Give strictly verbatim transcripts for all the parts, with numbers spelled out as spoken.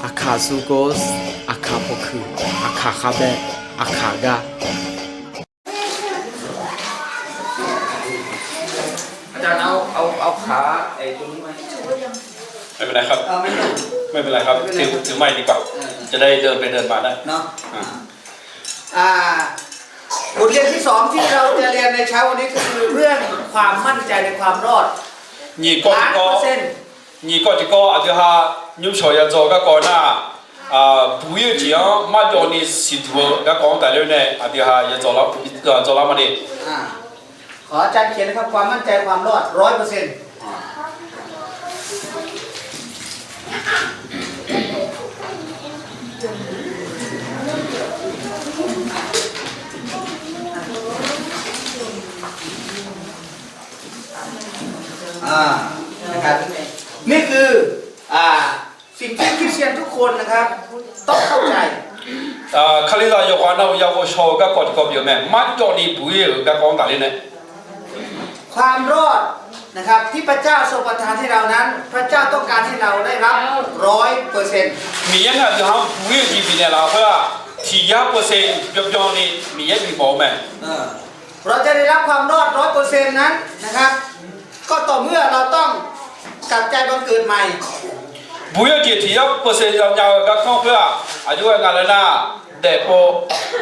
Aqkaq surgor, aqkaq pawqkuiq, aqkaq khavbaev, aqkaq gar. อาจารย์เอาเอาเอาขาไอ้ตรงนี้ไว้ ไม่เป็นไรครับ ไม่เป็นไรครับ ถือถือไมค์ดีกว่า จะได้เดินไปเดินมาได้ เนาะ อ่า บทเรียนที่สองที่เราจะเรียนในเช้าวันนี้ก็คือเรื่องความมั่นใจในความรอด Nyiq kawv tiqkawv, ล้านเปอร์เซ็นต์ nyiq kawv tiqkawv aqdui ha nymrshawq ya dzaw garkawv nar, buq-ir-eu jeq-anr marjawvni siqduq-eu garkawv-anr tafler nae aqdui ha ya dzaw lar ma de. ขออาจารย์เขียนนะครับ ความมั่นใจความรอด ร้อยเปอร์เซ็นต์ อ่า นะครับ นี่คือ อ่า สิ่งที่คริสเตียนทุกคนนะครับ ต้องเข้าใจ Kalizaq yawqghaq navluf ya ghovshaw-eu garkawv tiqkawv pyeuf-eu mae. Marjawvni buq-ir-euq garkawv-anr tafler nae ความรอด นะครับ ที่พระเจ้าทรงประทานให้เรานั้น พระเจ้าต้องการให้เราได้รับร้อยเปอร์เซ็นต์ Miqyaer nae aqdui ha-anr buq-ir-euq jeq bifnaeq laf-eu khoer-aq, tiq yar เปอร์เซ็นต์ byanbyanni Miqyaer bifmawf-eu mae. เราจะได้รับความรอดร้อยเปอร์เซ็นต์นั้นนะครับ ก็ต่อเมื่อเราต้องกลับใจบังเกิดใหม่ Buq-ir-eu jeq tiq yar เปอร์เซ็นต์ yanya-eu garkanr khoer-aq, aqjox-aer nga laer nar, daefpov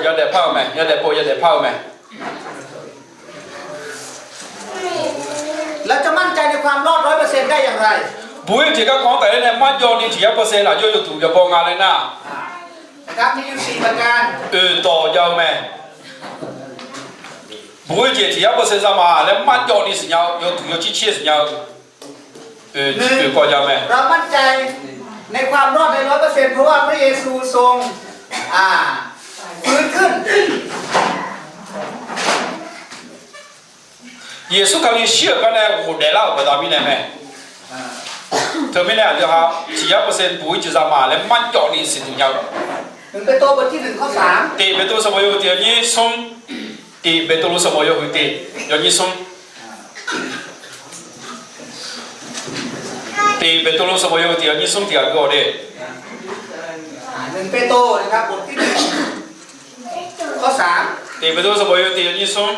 yadaef par-eu mae, yadaef pov yadaef par-eu mae. เราจะมั่นใจในความรอดร้อยเปอร์เซ็นต์ได้อย่างไร Buq-ir-eu jeq garkawv-anr tafler nae marjawvni tiq yar เปอร์เซ็นต์ aqjox yawduq yawbaw nga laer nar, ครับ มีอยู่สี่ประการ oeqdawq jav-eu mae. Buq-ir-eu jeq tiq yar เปอร์เซ็นต์ za ma laer marjawvni siqnya-eu yawduq yawcir cir siqnya-eu oeqkawv jav mae. เรามั่นใจในความรอดในร้อยเปอร์เซ็นต์ เพราะว่าพระเยซูทรง อ่า ฟื้นขึ้น Yeqsur Kali shir-euq gar nae ghofdaef lar-euq baqda mirnae mae. Teumirnae aqdui ha tiq yar เปอร์เซ็นต์ buq-ir jeq za ma laer marjawvni siqduq nya-eu. Tiqbeqtuvluv sanqbof yawhuiq tiq yawnyir smr. Tiqbeqtuvluv sanqbof yawhuiq tiq yawnyir smr. Tiqbeqtuvluv sanqbof yawhuiq tiq yawnyir smr tiq ghaq gui-awq de. Tiqbeqtuvluv sanqbof yawhuiq tiq yawnyir smr.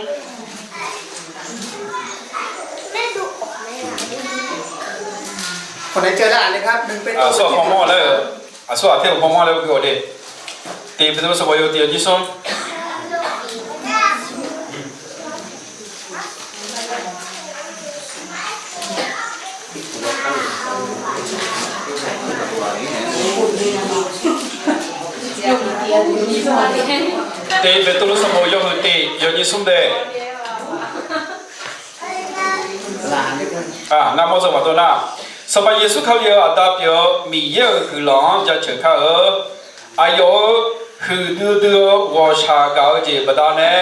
Aqsur aqpawr mawr laer-eu, aqsur aqter-eu pawr mawr laer gui-awq de. Tiqbeqtuvluv sanqbof yawhuiq tiq yawnyir smr. Tiqbeqtuvluv sanqbof yawhuiq tiq yawnyir smr de. Ngar mawr zanq maqdov nar, Sanqpaq Yeqsur Kali-euq Aqda pyeuf-eu Miqyaer-euq guiqlanq-anr jaceuq kar-eu, aqyawf-euq huiqdui dui-eu ghawqshaq gaq-eu jeq baqdanae,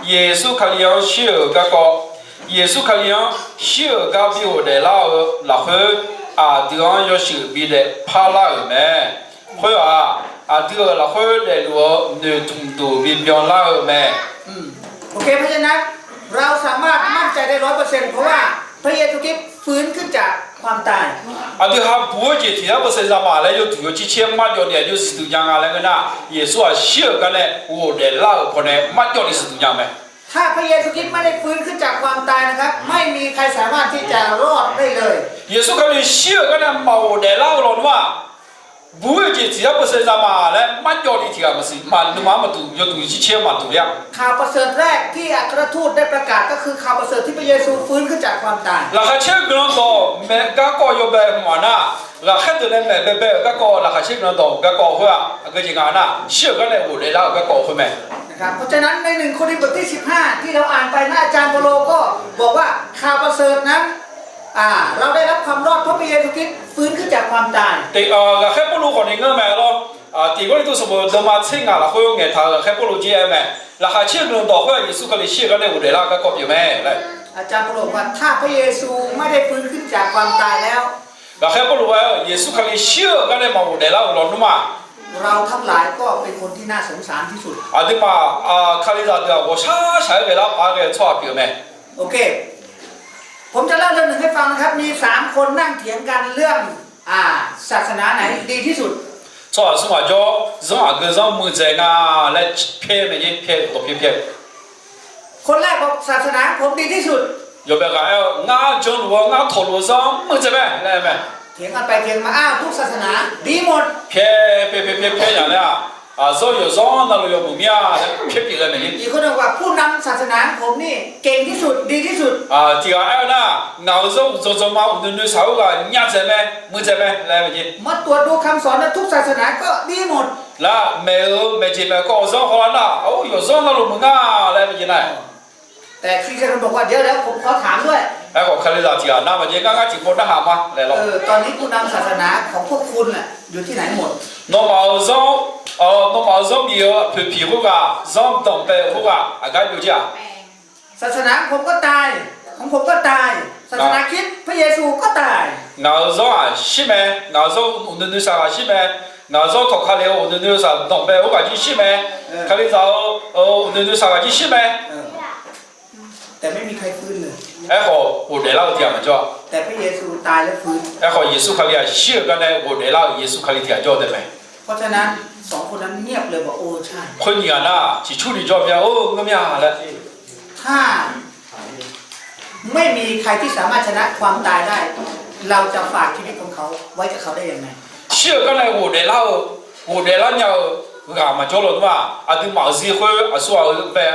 Yeqsur Kali-anr shir-euq garkawv, Yeqsur Kali-anr shir-euq gar bi ghofdaef lar-eu lafkhoer, aqdui-anr yawshuif bidaef parlar-euq mae. Khoer-aq, aqdui-euq lafkhoer daefluf-eu noeqtmq duq bibyan lar-eu mae. โอเค เพราะฉะนั้น เราสามารถมั่นใจได้ร้อยเปอร์เซ็นต์ เพราะว่าพระเยซูคริสต์ฟื้นขึ้นจากความตาย Aqdui ha buq-ir jeq tiq yar เปอร์เซ็นต์ za ma laer yawduq yawcir caer marjawvni aqjox siqduq nya nga laer ngeur nar, Yeqsur-aq shir-euq gar nae ghofdaef lar-euq pawnae marjawvni siqduq nya-eu mae. ถ้าพระเยซูคริสต์ไม่ได้ฟื้นขึ้นจากความตายนะครับ ไม่มีใครสามารถที่จะรอดได้เลย Yeqsur Kali shir-euq gar nae maqghofdaef lar-eu lawnmr-aq, buq-ir jeq tiq yar เปอร์เซ็นต์ za ma laer marjawvni tiq ghaq maqsiq, nuima-anr maqduq, yawduq yawcir caer maqduq ler-a. ข่าวประเสริฐแรกที่อัครทูตได้ประกาศก็คือข่าวประเสริฐที่พระเยซูฟื้นขึ้นจากความตาย Laqkhaq caer-eu guiqlanq dawq mae garkawv yawbae hmq-aq nar, ghaqkhaer deuq nae maeq baebae-euq garkawv, laqkhaq caer-eu guiqlanq dawq garkawv khoer-aq, aqgeu jeq nga nar, shir-euq gar nae ghofdaef lar-euq garkawv khoer mae. นะครับ เพราะฉะนั้นในหนึ่งโครินธ์บทที่สิบห้าที่เราอ่านไปนะ อาจารย์เปาโลก็บอกว่าข่าวประเสริฐนั้น อ่า เราได้รับความรอดเพราะพระเยซูคริสต์ฟื้นขึ้นจากความตาย Ghaqkhaer Pawrluv khawfni ngeur mae lawr. Tiq Gawrliqtu sanqbof deuvma tser ngaq lafkhoer ngaeqtaq-euq ghaqkhaer Pawrluv jir-aer mae. Laqkhaq caer-eu guiqlanq dawq khoer-aq, Yeqsur Kali shir-euq gar nae ghofdaef lar-eu garkawv pyeuf mae laer. อาจารย์เปาโลบอกว่าถ้าพระเยซูไม่ได้ฟื้นขึ้นจากความตายแล้ว Ghaqkhaer Pawrluv aer-eu, Yeqsur Kali shir-euq gar nae maqghofdaef lar-euq lawnmr-aq, เราทั้งหลายก็เป็นคนที่น่าสงสารที่สุด Aqduimaf Kalizaq deuq-aq ghawqshaq shaq-aer ghaelar paq-aer ghae-eu tsawrhaq pyeuf-eu mae. โอเค ผมจะเล่าเรื่องหนึ่งให้ฟังนะครับ มีสามคนนั่งเถียงกันเรื่อง อ่า ศาสนาไหนดีที่สุด Tsawrhaq smr ghaq jawr, zanr aqgeu zanr muiqdzaeq nga laer pyaer mae jer, pyaer dawq pyaer pyaer. คนแรกบอก ศาสนาของผมดีที่สุด Yawbae ghaq aer-eu, ngar janluf-eu ngar tawqluf-eu zanr muiqdzaeq mae laer aer mae. เถียงกันไปเถียงกันมา อ้าว ทุกศาสนาดีหมด Pyaer pyaer pyaer pyaer pyaer nya laer-aq, zanr yawqzanr navluf yawmuiq mir-a laer pyaer pyeuf ghae mae jer. อีกคนหนึ่งบอก ผู้นำศาสนาของผมนี่เก่งที่สุด ดีที่สุด Tiq ghaq aer-eu nar, ngaq-euq zanr uqdzan dzanma uqnoeq noeq shaq-eu ghaq nyadzaeq mae, muiqdzaeq mae laer aer mae jer. มาตรวจดูคำสอนนะ ทุกศาสนาก็ดีหมด Lar maeq-eu maeqjeq maeq kawv-eu zanr hawlar nar, yawqzanr navluf muiq nga laer aer mae jer nar. แต่คริสเตียนบอกว่า เดี๋ยว เดี๋ยว ผมขอถามด้วย Aerkhawf Kalizaq tiq ghaq nar mae jer, ngar ngar tiqpov narhaq ma laer lawr. ตอนนี้ผู้นำศาสนาของพวกคุณน่ะ อยู่ที่ไหนหมด Nawmaf-euq zanr, nawmaf-euq zanr bif-eu poeqpiq khoerghaq, zanr danqbae-eu khoerghaq aqgar byov jer-aq. ศาสนาของผมก็ตาย ของผมก็ตาย ศาสนาคริสต์ พระเยซูก็ตาย Ngaq-euq zanr-aq shir mae, ngaq-euq zanr uqnoeq noeq shaq ghaq shir mae, ngaq-euq zanr tawqka lef-eu uqnoeq noeq shaq danqbae-eu khoerghaq jir shir mae, Kalizaq-euq uqnoeq noeq shaq ghaq jir shir mae. แต่ไม่มีใครฟื้นเลย Aerkhawf ghofdaef lar-eu tiq ghaq maqjawr-a. แต่พระเยซูตายและฟื้น Aerkhawf Yeqsur Kali-aq shir-euq garnae ghofdaef lar-euq Yeqsur Kali tiq ghaq jawr-eu taef mae. เพราะฉะนั้น สองคนนั้นเงียบเลย บอก โอ้ ใช่ Khoer nyiq ghaq nar, ciqcurni jawr mya, Or, ngeur mya laer. ถ้าไม่มีใครที่สามารถชนะความตายได้ เราจะฝากชีวิตของเขาไว้กับเขาได้ยังไง Shir-euq garnae ghofdaef lar-eu, ghofdaef lar nya-eu ghaq maqjawr lawnmr-aq, aqduimaf-euq zir khoer aqsurghaq-euq bae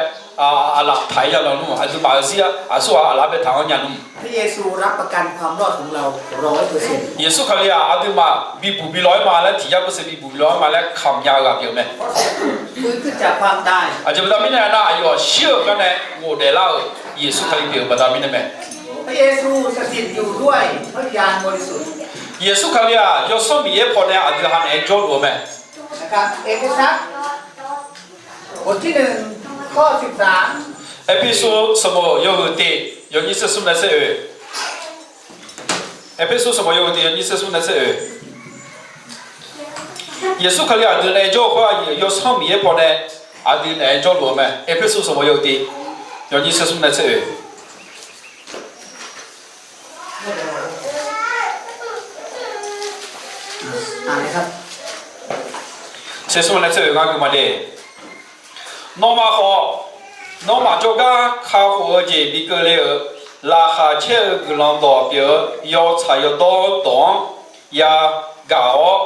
aqlaf taq-ir nya lawnmr, aqduimaf-euq zir aqsurghaq aqlaf bae taq-anr nya nmr. พระเยซูรับประกันความรอดของเราร้อยเปอร์เซ็นต์ Yeqsur Kali-aq aqduimaf bibuq bi law-aer ma laer, tiq yar เปอร์เซ็นต์ bibuq bi law-aer ma laer kamq nya-eu ghaq pyeuf mae. ฟื้นขึ้นจากความตาย Aqjeq baqda mirnae nar, aqyawf shir-euq garnae ghofdaef lar-euq Yeqsur Kali pyeuf-eu baqda mirnae mae. พระเยซูสถิตอยู่ด้วยพระวิญญาณบริสุทธิ์ Yeqsur Kali-aq Yawsanr Miqyaer pawnae aqdui ha naeq-aer jawrluf-eu mae. นะครับ เอเฟซัส บทที่หนึ่ง ข้อสิบสาม Erpersu sanqbof yawhuiq tiq yawnyir tser smr nae tser oeq. Erpersu sanqbof yawhuiq tiq yawnyir tser smr nae tser oeq. Yeqsur Kali aqdui naeq-aer jawr-eu khoer-aq, Yawsanr Miqyaer pawnae aqdui naeq-aer jawrluf-eu mae. Erpersu sanqbof yawhuiq tiq yawnyir tser smr nae tser oeq. Tser smr nae tser oeq ngar gui ma de. Nawmaf khawf, nawmaf jawrgar kakhof-eu jeq bi keuvle-euq laqkhaq caer-eu guiqlanq dawq pyeuf-eu yawtsaq yawdawr dawq-anr yagaq-awr,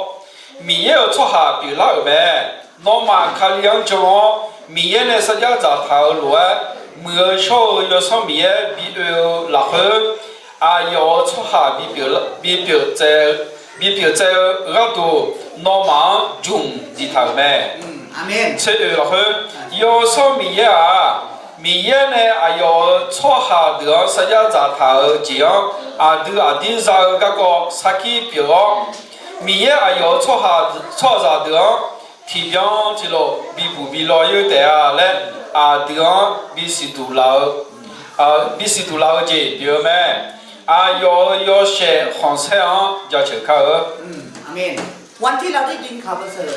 Miqyaer-euq tsawrhaq pyeuflar-euq mae. Nawmaf Kali-anr jan-awr, Miqyaer nae sarjax dzaqtaq-euq lof-aer, muiq-eu shawr-eu Yawsanr Miqyaer bi oe-eu lafkhoer, aqyawf-euq tsawrhaq bipyeuf tsaev-eu gharduq, nawmaf-anr jmq diqtaq-euq mae. Tser oeq lafkhoer, Yawsanr Miqyaer-aq, Miqyaer nae aqyawf-euq tsawrhaq deuq-anr sarjax dzaqtaq-euq jeq-anr, aqdui aqdir za-eu garkawv sarkir pyeuf-awr, Miqyaer aqyawf-euq tsawrhaq, tsawrhaqzaq deuq-anr tiqbyan tiqlof bibuq bi law-ir taef-a laer, aqdui-anr bisiq duq laf-eu, bisiq duq laf-eu jeq pyeuf-eu mae. Aqyawf-euq yawshaef khanqsaer-anr jaceuq kar-eu. วันที่เราได้ยินข่าวประเสริฐ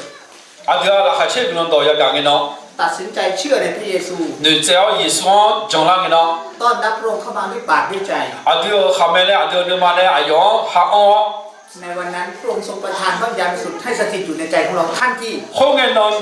Aqdui-aq laqkhaq caer guiqlanq dawq yagaq ngae nan, ตัดสินใจเชื่อในพระเยซู noeqtsaev-awr Yeqsur-anr janlar ngae nan, ต้อนรับพระองค์เข้ามาด้วยปากด้วยใจ aqdui-euq khaqmae nae aqdui-euq nuima nae aqyawf-anr ha anr-awr, ในวันนั้นพระองค์ทรงประทานพระวิญญาณบริสุทธิ์ให้สถิตอยู่ในใจของเราทันที khoerngae nan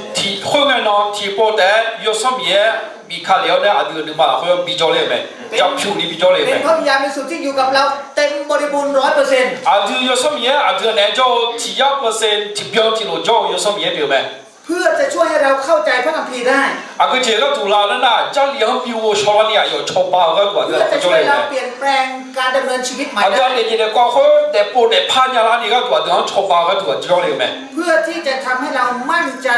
tiqpov taef-aer Yawsanr Miqyaer bif ka lef-awr nae aqdui-euq nuima lafkhoer bijawr ler-euq mae. Japyuq ni bijawr le-euq mae. เป็นพระวิญญาณบริสุทธิ์ที่อยู่กับเราเต็มบริบูรณ์ร้อยเปอร์เซ็นต์ Aqdui Yawsanr Miqyaer aqdui naeq-aer jawr-eu tiq yar เปอร์เซ็นต์ tiqbyan tiqlof jawr-eu Yawsanr Miqyaer pyeuf-eu mae. เพื่อจะช่วยให้เราเข้าใจพระคัมภีร์ได้ Aqgeu jeq gharduq la nar nar, Jarlif-anr bi ghovshaw larni aqyawf cawba-eu gharduq aqdui-anr jawr le-euq mae. เพื่อจะช่วยเราเปลี่ยนแปลงการดำเนินชีวิตใหม่ได้ Aqdui-anr daefjeq daefkawv khoer daefpov daefpar nya larni gharduq aqdui-anr cawba-eu gharduq aqdui jawr le-euq mae. เพื่อที่จะทำให้เรามั่นใจ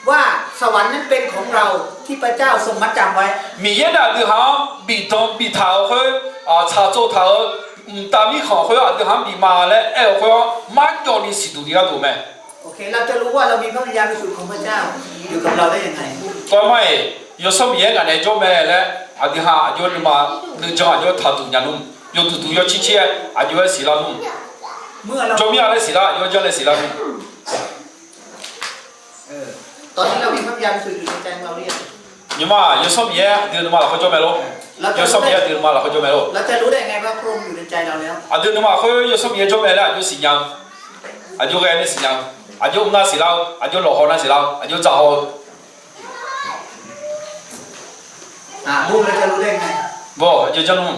ว่าสวรรค์นั้นเป็นของเราที่พระเจ้าทรงมัดจำไว้ Miqyaer nae aqdui ha-anr bifdan biftaq-euq khoer, tsaqtsov taq-euq mqtav mirkhanq khoer aqdui ha-anr bif ma laer aer-eu khoer-anr marjawvni siqduq ni gharduq mae. โอเค เราจะรู้ว่าเรามีพระวิญญาณบริสุทธิ์ของพระเจ้าอยู่กับเราได้ยังไง Tawr mar-iq, Yawsanr Miqyaer ngaq naeq-aer jawr mae laer aqdui ha aqjox nuima nuijan aqjox taqduq nya nmr, yawduq duq yawcir cir-aer aqjox-aer siqlar nmr. Jawr mir-a laer siqlar, aqjox janr nae siqlar nmr. ตอนนี้เรามีพระวิญญาณบริสุทธิ์อยู่ในใจของเราหรือยัง Nymq-mr-aq, Yawsanr Miqyaer aqdui nuima lafkhoer jawr mae lor. Yawsanr Miqyaer aqdui nuima lafkhoer jawr mae lor. เราจะรู้ได้ไงว่าพระองค์อยู่ในใจเราแล้ว Aqdui nuima lafkhoer Yawsanr Miqyaer jawr mae laer aqjox siqnya-eu, aqjox ghae nae siqnya-eu. Aqjox mr nar siqlar-eu, aqjox lawqhaw nar siqlar-eu, aqjox dzaqhaw-eu. Bawr, aqjox janr nmr.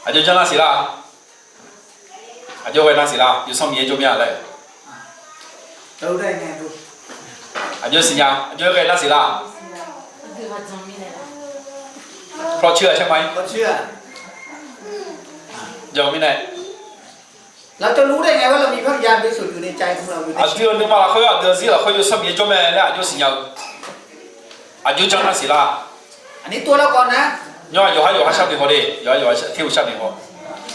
Aqjox janr nar siqlar. Aqjox ghae nar siqlar, yawsanr Miqyaer jawr mir-a laer. Aqjox siqnya, aqjox ghae nar siqlar. Pawqtsuir-aq shar ma-ir. Jan mirnae เราจะรู้ได้ไงว่าเรามีพระวิญญาณบริสุทธิ์อยู่ในใจของเรา Aqdui-euq nuima lafkhoer, aqdui-euq zir lafkhoer yawsanr Miqyaer jawr mae laer aqjox siqnya-eu. Aqjox janr nar siqlar. Anr tor lar kawv nar, yawqha yawqha sharnoeq haw de, yawqha yawqha Tirpov sharnoeq haw.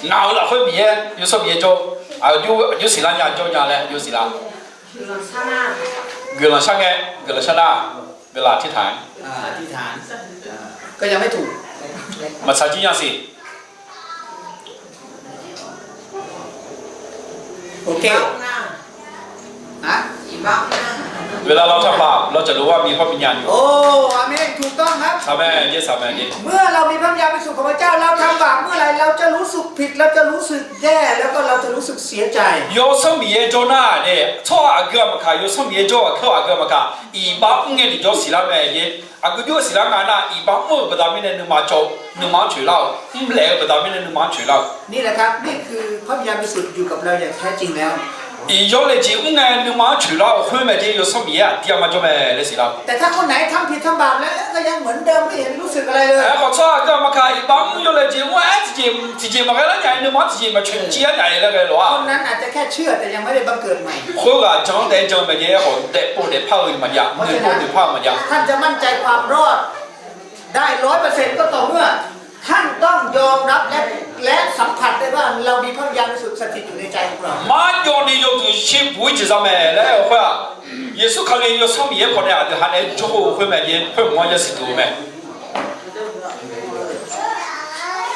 Ngaq-euq lafkhoer Miqyaer, yawsanr Miqyaer jawr, aqjox siqlar nya jawr nya laer aqjox siqlar. Guiqlanq shar ngae, guiqlanq shar nar, guiqlanq tirtaq-a. อธิษฐาน ก็ยังไม่ถูก Maqtsaq jir nya siq. เวลาเราทำบาป เราจะรู้ว่ามีพระวิญญาณอยู่ โอ้ อาเมน ถูกต้องครับ สาแมน เยส สาแมน เยส เมื่อเรามีพระวิญญาณบริสุทธิ์ของพระเจ้า เราทำบาปเมื่อไหร่ เราจะรู้สึกผิด เราจะรู้สึกแย่ แล้วก็เราจะรู้สึกเสียใจ Yawsanr Miqyaer jawr nar nae, tsawrhaq aqgeu-aq maqkaq, yawsanr Miqyaer jawr-aq, tsawrhaq aqgeu-aq maqkaq, iqbax mr ngae tiqjawr siqlar mae jeq. Aqgeu jawr siqlar nga nar, iqbax mr-euq baqda mirnae nuima cawv, nuima-anr coeqlar-euq, mrlaeq-eu baqda mirnae nuima-anr coeqlar-euq. นี่แหละครับ นี่คือพระวิญญาณบริสุทธิ์อยู่กับเราอย่างแท้จริงแล้ว Iqyawr laejeq mr ngae nuima-anr coeqlar-euq khoer mae jeq, yawsanr Miqyaer aqdir-a ma jawr mae laer siqlar-eu. แต่ถ้าคนไหนทำผิดทำบาปแล้วก็ยังเหมือนเดิม ไม่เห็นรู้สึกอะไรเลย Aerkhawf tsawrhaq aqgeu-aq maqkaq, iqbax mr yawlaejeq mr-aer tiqjeq tiqjeq maqghae lar nya-aer, nuima-anr tiqjeq maqcoeq civ-ar nya-aer laer ghae lof-aq. คนนั้นอาจจะแค่เชื่อ แต่ยังไม่ได้บังเกิดใหม่ Khoerghaq jan-anr taef-aer jan mae jeq, aerkhawf daefpov daefpar-eu maqjav, noeqpov noeqpar-eu maqjav. ท่านจะมั่นใจความรอดได้ร้อยเปอร์เซ็นต์ ก็ต่อเมื่อท่านต้องยอมรับและ และสัมผัสได้ว่าเรามีพระวิญญาณบริสุทธิ์สถิตอยู่ในใจของเรา Marjawvni yawduq shirbuq-ir jeq za mae laer-eu khoer-aq, Yeqsur Kali yawsanr Miqyaer pawnae aqdui ha nae jawr-eu khoer mae jeq, khoermq-anr yasiq duq-eu mae.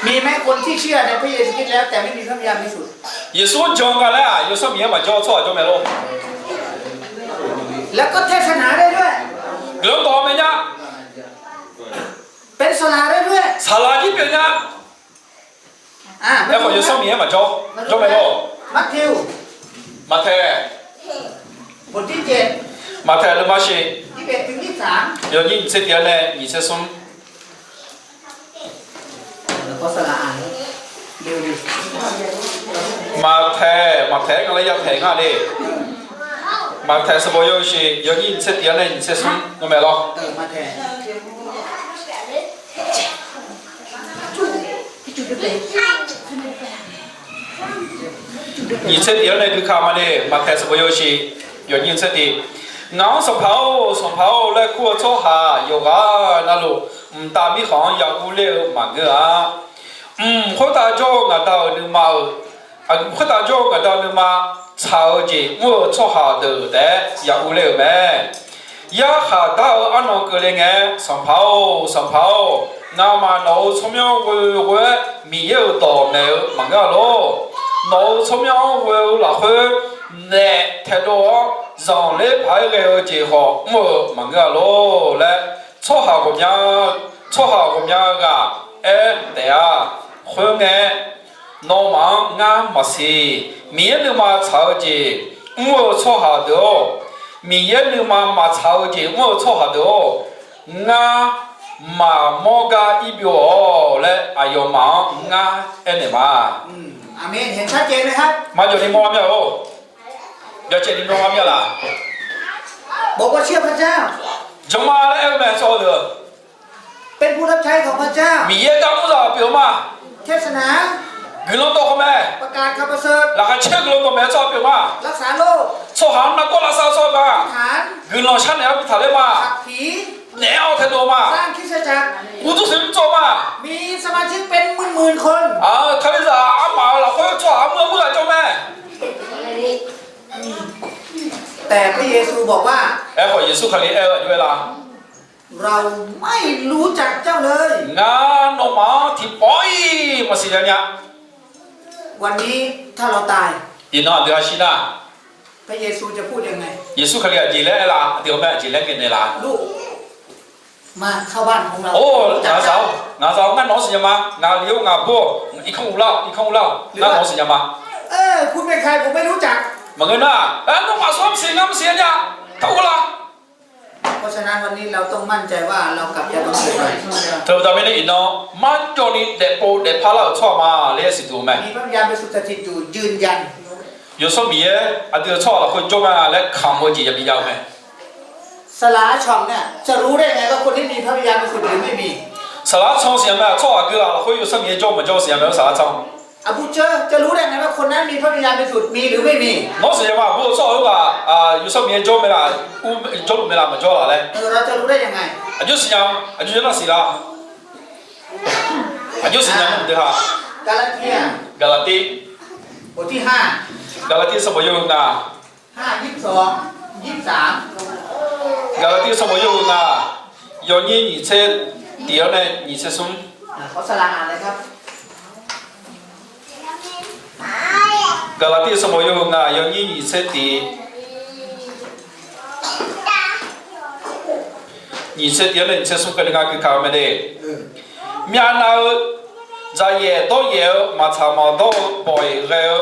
มีไหมคนที่เชื่อในพระเยซูคริสต์แล้วแต่ไม่มีพระวิญญาณบริสุทธิ์ Yeqsur-anr jan nga laer-aq, yawsanr Miqyaer maqjawr-eu tsawrhaq jawr mae lor. แล้วก็เทศนาได้ด้วย Guiqlanq dawq mae nya. เป็นสลาได้ด้วย Saqlaq jir pyeuf nya. Aerkhawf yawsanr Miqyaer maqjawr, jawr mae lor. มัทธิว Maqtaeq, Maqtaeq nuima shif, yawnyir nyiq tser tiq-anr nae nyiq tser smr. Maqtaeq, Maqtaeq-aer nga laer ya taeq nga le. Maqtaeq sanqbof yawshiq, yawnyir nyiq tser tiq-anr nae nyiq tser smr nmr mae lor. Nyiq tser tiq-anr nae gui ka ma de, Maqtaeq sanqbof yawshiq, yawnyir tser tiq. Ngaq-anr Sanqpaq-or, Sanqpaq-or laer kur-eu tsawrhaq yawqghaq navluf, mqtav mirkhanq-anr ya urler-eu maqngeur-a. Mq khoertav jawr-eu ngaq Da-euq nuima-euq, khoertav jawr-eu ngaq Da-euq nuima tsaq-eu jeq mr-eu tsawrhaq deuq taef-aer ya urler-euq mae. Yarkhaq dar-eu arnan keuvle ngae, Sanqpaq-or, Sanqpaq-or, ngamaf nawq-euq tsawrmyanr ghoe ghoe-aer Miqyaer-euq dawq maeq-eu maqngeur-a lor. Nawq-euq tsawrmyanr-anr ghoe-eu lafkhoer, naef taedov-awr zanqler paq-aer ghae-eu jeq khawf mr-eu maqngeur-a lor laer, tsawrhaq ghawqmya, tsawrhaq ghawqmya ghaq aer taef-a. Khoerngae, nawmaf-anr ngar maqsiq. Miqyaer nuima tsaq-eu jeq mr-eu tsawrhaq deuq-or, Miqyaer nuima maqtsaq-eu jeq mr-eu tsawrhaq deuq-or, ngar maqmawr gar ir byov-awq laer aqyawfmaf-anr ngar aernaeq ma. Aqmeq. Marjawvni mawr-a mir-a lor. Yawcaevni mawr-a mir-a laf. Jan ma laer aer-eu mae tsawrhaq deuq. Miqyaer gar mr zaq pyeuf-eu ma. Guiqlanq dawq haw mae. Laqkhaq caer guiqlanq dawq maeq-eu tsawrhaq pyeuf ma. Tsawrhaq-anr nargawr lavsav-eu tsawrhaq ma. Guiqlanq sharnaeq-awr bi taqler ma. Naef-aer-awr taedov ma. Uqduq siq mr tsov ma. Kalizaq armaf-euq lafkhoer tsawrhaq armur armur ghaq jawr mae. Aerkhawf Yeqsur Kali aer-eu aqjox-aer la, ngar nawmaf-anr tiqpawf-iq maqsiq nya nya. Iqnan aqdui-a shir nar, Yeqsur Kali aqjeq laer aer la, aqdui-a mae aqjeq laer ngaeqnaeq la. Or, ngaq-eu zaq-or, ngaq-eu zaq-or, ngar nawq-anr siqnya ma. Ngaq li-or, ngaq bur-awq, irkanr uvlar-awq, irkanr uvlar-awq, ngar nawq-anr siqnya ma. Maqngeur nar, aer, nawmaf smr siq ngar mr siq-a nya, taq ur la. เพราะฉะนั้นวันนี้เราต้องมั่นใจว่าเรากลับใจบังเกิดใหม่ Teubaqda mirnae iqnan marjawv ni daefpov daefpar lar-euq tsawrhaq ma laer siqduq-eu mae. มีพระวิญญาณบริสุทธิ์สถิตอยู่ยืนยัน Yawsanr Miqyaer aqdui-euq tsawrhaq lafkhoer jawr nga laer kamq-eu jeq yabi jav-eu mae. สลาฉ่ำเนี่ย จะรู้ได้ไงว่าคนนี้มีพระวิญญาณบริสุทธิ์หรือไม่มี Saqlar tsanr siqnya mae, tsawrhaq aqgeu-aq lafkhoer Yawsanr Miqyaer jawr maqjawr siqnya mae-eu saqlar tsanr. อาบุญเจิม จะรู้ได้ไงว่าคนนั้นมีพระวิญญาณบริสุทธิ์ มีหรือไม่มี Nawr siqnya mae, aqbur-eu tsawrhaq-eu ghaq Yawsanr Miqyaer jawr mae laf, jawrluf mae laf maqjawr laf laer. เราจะรู้ได้ยังไง Aqjox siqnya, aqjox jawr nar siq la. Aqjox siqnya nar deuq ha. กาลาเทีย Gaqlaqtiv บทที่ห้า Gaqlaqtiv sanqbof yawhuiq ngaq ห้า ยี่สิบสอง ยี่สิบสาม Gaqlaqtiv sanqbof yawhuiq ngaq, yawnyir nyiq tser tiq-awr nae nyiq tser smr. ขอสลาอ่านเลยครับ Gaqlaqtiv sanqbof yawhuiq ngaq, yawnyir nyiq tser tiq, nyiq tser tiq-awr nae nyiq tser smr keuvni ngar gui kaq-eu mae de. Myavnav-eu dzaqyaef dawryaef-eu maqtsaq maqdawr-eu bawq-iq ghae-eu,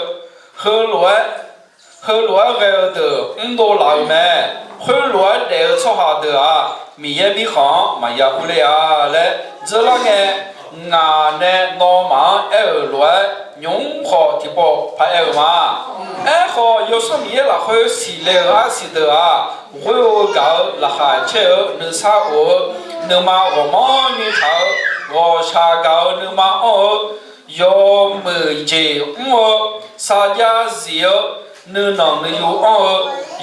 heulof-aer heulof-aer ghae-eu deuq mrdov laf-euq mae. Khoerlof-aer daef-eu tsawrhaq deuq-aq, Miqyaer Mirkhanq-anr maqya urler-a laer dzeurlar ngae, ngaq nae nawmaf-anr aer-euq lof-aer nymq-mr khawf tiqpov paraer-eu ma. Aerkhawf, Yawsanr Miqyaer lafkhoer siqle-eu arsiq deuq-aq, ghoer-eu gaq-eu laqkhaq caer-eu nuisar of-eu, nuima ghawqmanrni taq-eu, ghawqshaq gaq-eu nuima anr-eu, yawmuiq jeq mr-eu, sarjax zif-eu, nuinanq nuiyu anr-eu,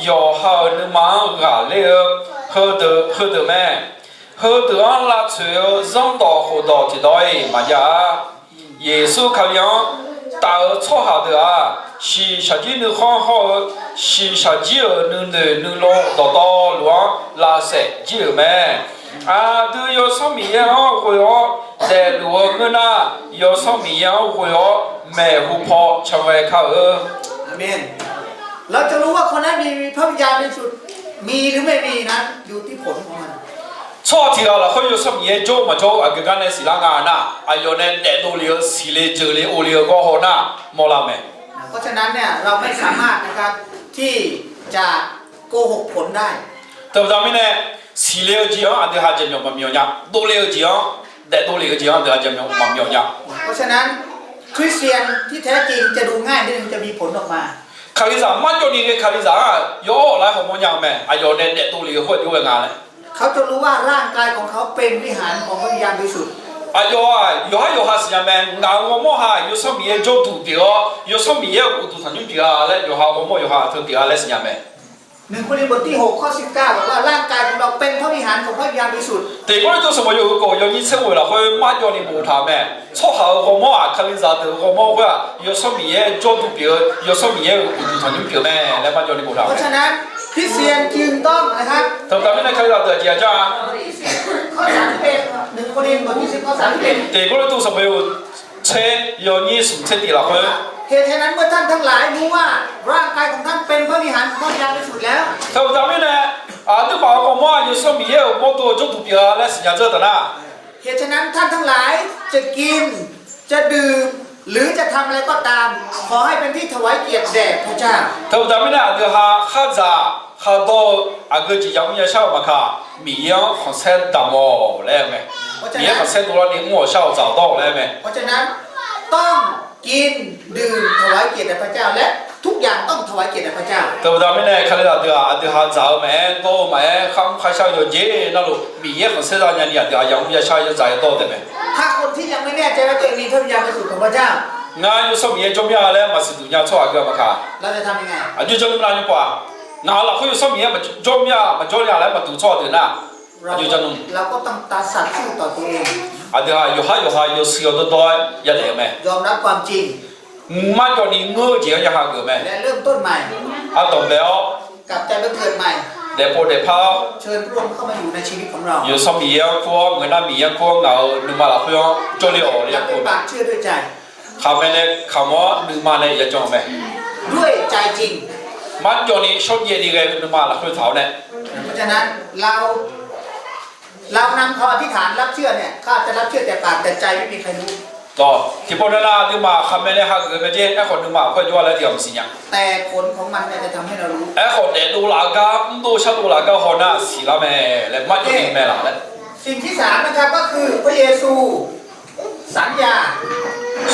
yawqha-euq nuima-anr ghaqler-eu, heudeuq heudeuq mae. Heudeuq-anr lavtsoeq-eu zanrdawq khofdawq tiqdawq-iq maqjav-a. Yeqsur Kali-anr taf-eu tsawrhaq deuq-aq, shiqshaq jir nuikhanr hawr-eu, shiqshaq jir-euq nuinoeq nuilov dawqtawvluf-anr lavsaef jir-euq mae. Aqdui Yawsanr Miqyaer-anr ghoe-awr daefluf-eu ngeur nar, Yawsanr Miqyaer-anr ghoe-awr maeqhu paw canghae kar-eu. อาเมน เราจะรู้ว่าคนนั้นมีพระวิญญาณบริสุทธิ์ มีหรือไม่มีนั้น อยู่ที่ผลของมัน Tsawrhaq tiq ghaq lafkhoer Yawsanr Miqyaer jawr-eu maqjawr-eu aqgeu gar nae siqlar nga nar, aqyawf nae daefdov lef-eu siqle jeuqle ovle-eu gawr haw nar mawrlar-eu mae. เพราะฉะนั้นเนี่ย เราไม่สามารถนะครับ ที่จะโกหกผลได้ Teubaqda mirnae, siqle-eu jeq-anr aqdui ha jaqmyawf maqmyawf nya. Dovle-eu jeq-anr, daefdov lef-eu jeq-anr aqdui ha jaqmyawf maqmyawf nya. เพราะฉะนั้น คริสเตียนที่แท้จริงจะดูง่ายนิดนึง จะมีผลออกมา Kalizaq marjawv ni ghae Kalizaq-aq, yawawr-awq lar hawmawr nya-eu mae. Aqyawf nae daefdov lef-eu khoer aqjox ghae nga laer เขาจะรู้ว่าร่างกายของเขาเป็นวิหารของพระวิญญาณบริสุทธิ์ Aqyawf-aq, yawqhar yawqha siqnya mae. Ngaq-euq ghawrmawr ha Yawsanr Miqyaer jawrduq pyeuf-awr, Yawsanr Miqyaer-euq uqduq tanqnymr pyeuf-a laer, yawqha ghawrmawr yawqha teu pyeuf-a laer siqnya mae. หนึ่งโครินธ์บทที่หกข้อสิบเก้าบอกว่าร่างกายของเราเป็นพระวิหารของพระวิญญาณบริสุทธิ์ Tiq Gawrliqtu sanqbof yawhuiq kawv yawnyir tser ghoeq lafkhoer marjawv ni boftaq-eu mae. Tsawrhaq-euq ghawrmawr-aq, Kalizaq deuq-euq ghawrmawr khoer-aq, Yawsanr Miqyaer jawrduq pyeuf-eu, Yawsanr Miqyaer-euq uqduq tanqnymr pyeuf mae laer marjawv ni boftaq-eu mae. เพราะฉะนั้น คริสเตียนจึงต้องนะครับ Teubaqda mirnae Kalizaq deuq-aq jeq-aq jar-a. ข้อสามสิบเอ็ด หนึ่งโครินธ์บทที่สิบข้อสามสิบเอ็ด Tiq Gawrliqtu sanqbof yawhuiq tser yawnyir smq tser tiq lafkhoer เหตุฉะนั้นเมื่อท่านทั้งหลายรู้ว่าร่างกายของท่านเป็นวิหารของพระวิญญาณบริสุทธิ์ Teubaqda mirnae, aqduimaf-euq ghawrmawr-aq Yawsanr Miqyaer-euq mawrdo-eu jawrduq pyeuf-a laer siqnya dzeur taq nar เหตุฉะนั้นท่านทั้งหลายจะกิน จะดื่ม หรือจะทำอะไรก็ตาม ขอให้เป็นที่ถวายเกียรติแด่พระเจ้า Teubaqda mirnae aqdui ha khardzaq khardawr-eu aqgeu jeq yamr yashar-eu maqkaq, Miqyaer-anr khanqsaer damq-awq laer-eu mae. Miqyaer khanqsaer dovlar ni mr-awq shar-awq dzaq-awq dawr-awq laer mae. เพราะฉะนั้นต้องกินดื่มถวายเกียรติแด่พระเจ้า และทุกอย่างต้องถวายเกียรติแด่พระเจ้า Teubaqda mirnae Kalizaq deuq-aq, aqdui ha dzaq-eu maqaer, dawr-eu maqaer, kharmr kharshar-eu yawqjeq navluf Miqyaer khanqsaer za nyani aqdui ha yamr yashar yawdzaq yawdawr-eu taef mae. ถ้าคนที่ยังไม่แน่ใจว่าตัวเองมีพระวิญญาณบริสุทธิ์ Ngar Yawsanr Miqyaer jawr mir-a laer maqsiq duq nya-eu tsawrhaq aqgeu-aq maqkaq, aqjox jan nmr nar nymr pov-aq, ngaq-euq lafkhoer Yawsanr Miqyaer jawr mir-a maqjawr nya laer maqduq tsawrhaq deuq nar, aqjox jan nmr. Aqdui ha yawqhar yawqha yawshuif yawdawr dawr-aer yadaef-eu mae. Marjawv ni ngeur-eu jeq-anr ya hageuf-eu mae. Ardanq bae-awr, daefpov daefpar-awr, Yawsanr Miqyaer-anr kur-awr, ngeur nar Miqyaer-anr kur-awr ngaq-euq nuima lafkhoer-anr jawrle-awq laer ya kur-eu mae. Khaqmae nae kamq-awr nuima nae yajan-eu mae. Marjawv ni shawrjaev ni ghae-eu nuima lafkhoer taq-awr nae, เรานำคำอธิษฐานรับเชื่อเนี่ย เขาอาจจะรับเชื่อแต่ปาก แต่ใจไม่มีใครรู้ Dawq tiqpov nar nar, aqduimaf khaqmae nae hageuf mae jeq. Aerkhawf nuima khoer jawr-a laer tiqghaq maqsiq nya. แต่ผลของมันเนี่ยจะทำให้เรารู้ Aerkhawf daefdov laf-eu gar, mrdov shardov laf-eu gar haw nar siqlar mae laer marjawv ni mae laf laer. สิ่งที่สามนะครับ ก็คือพระเยซูสัญญา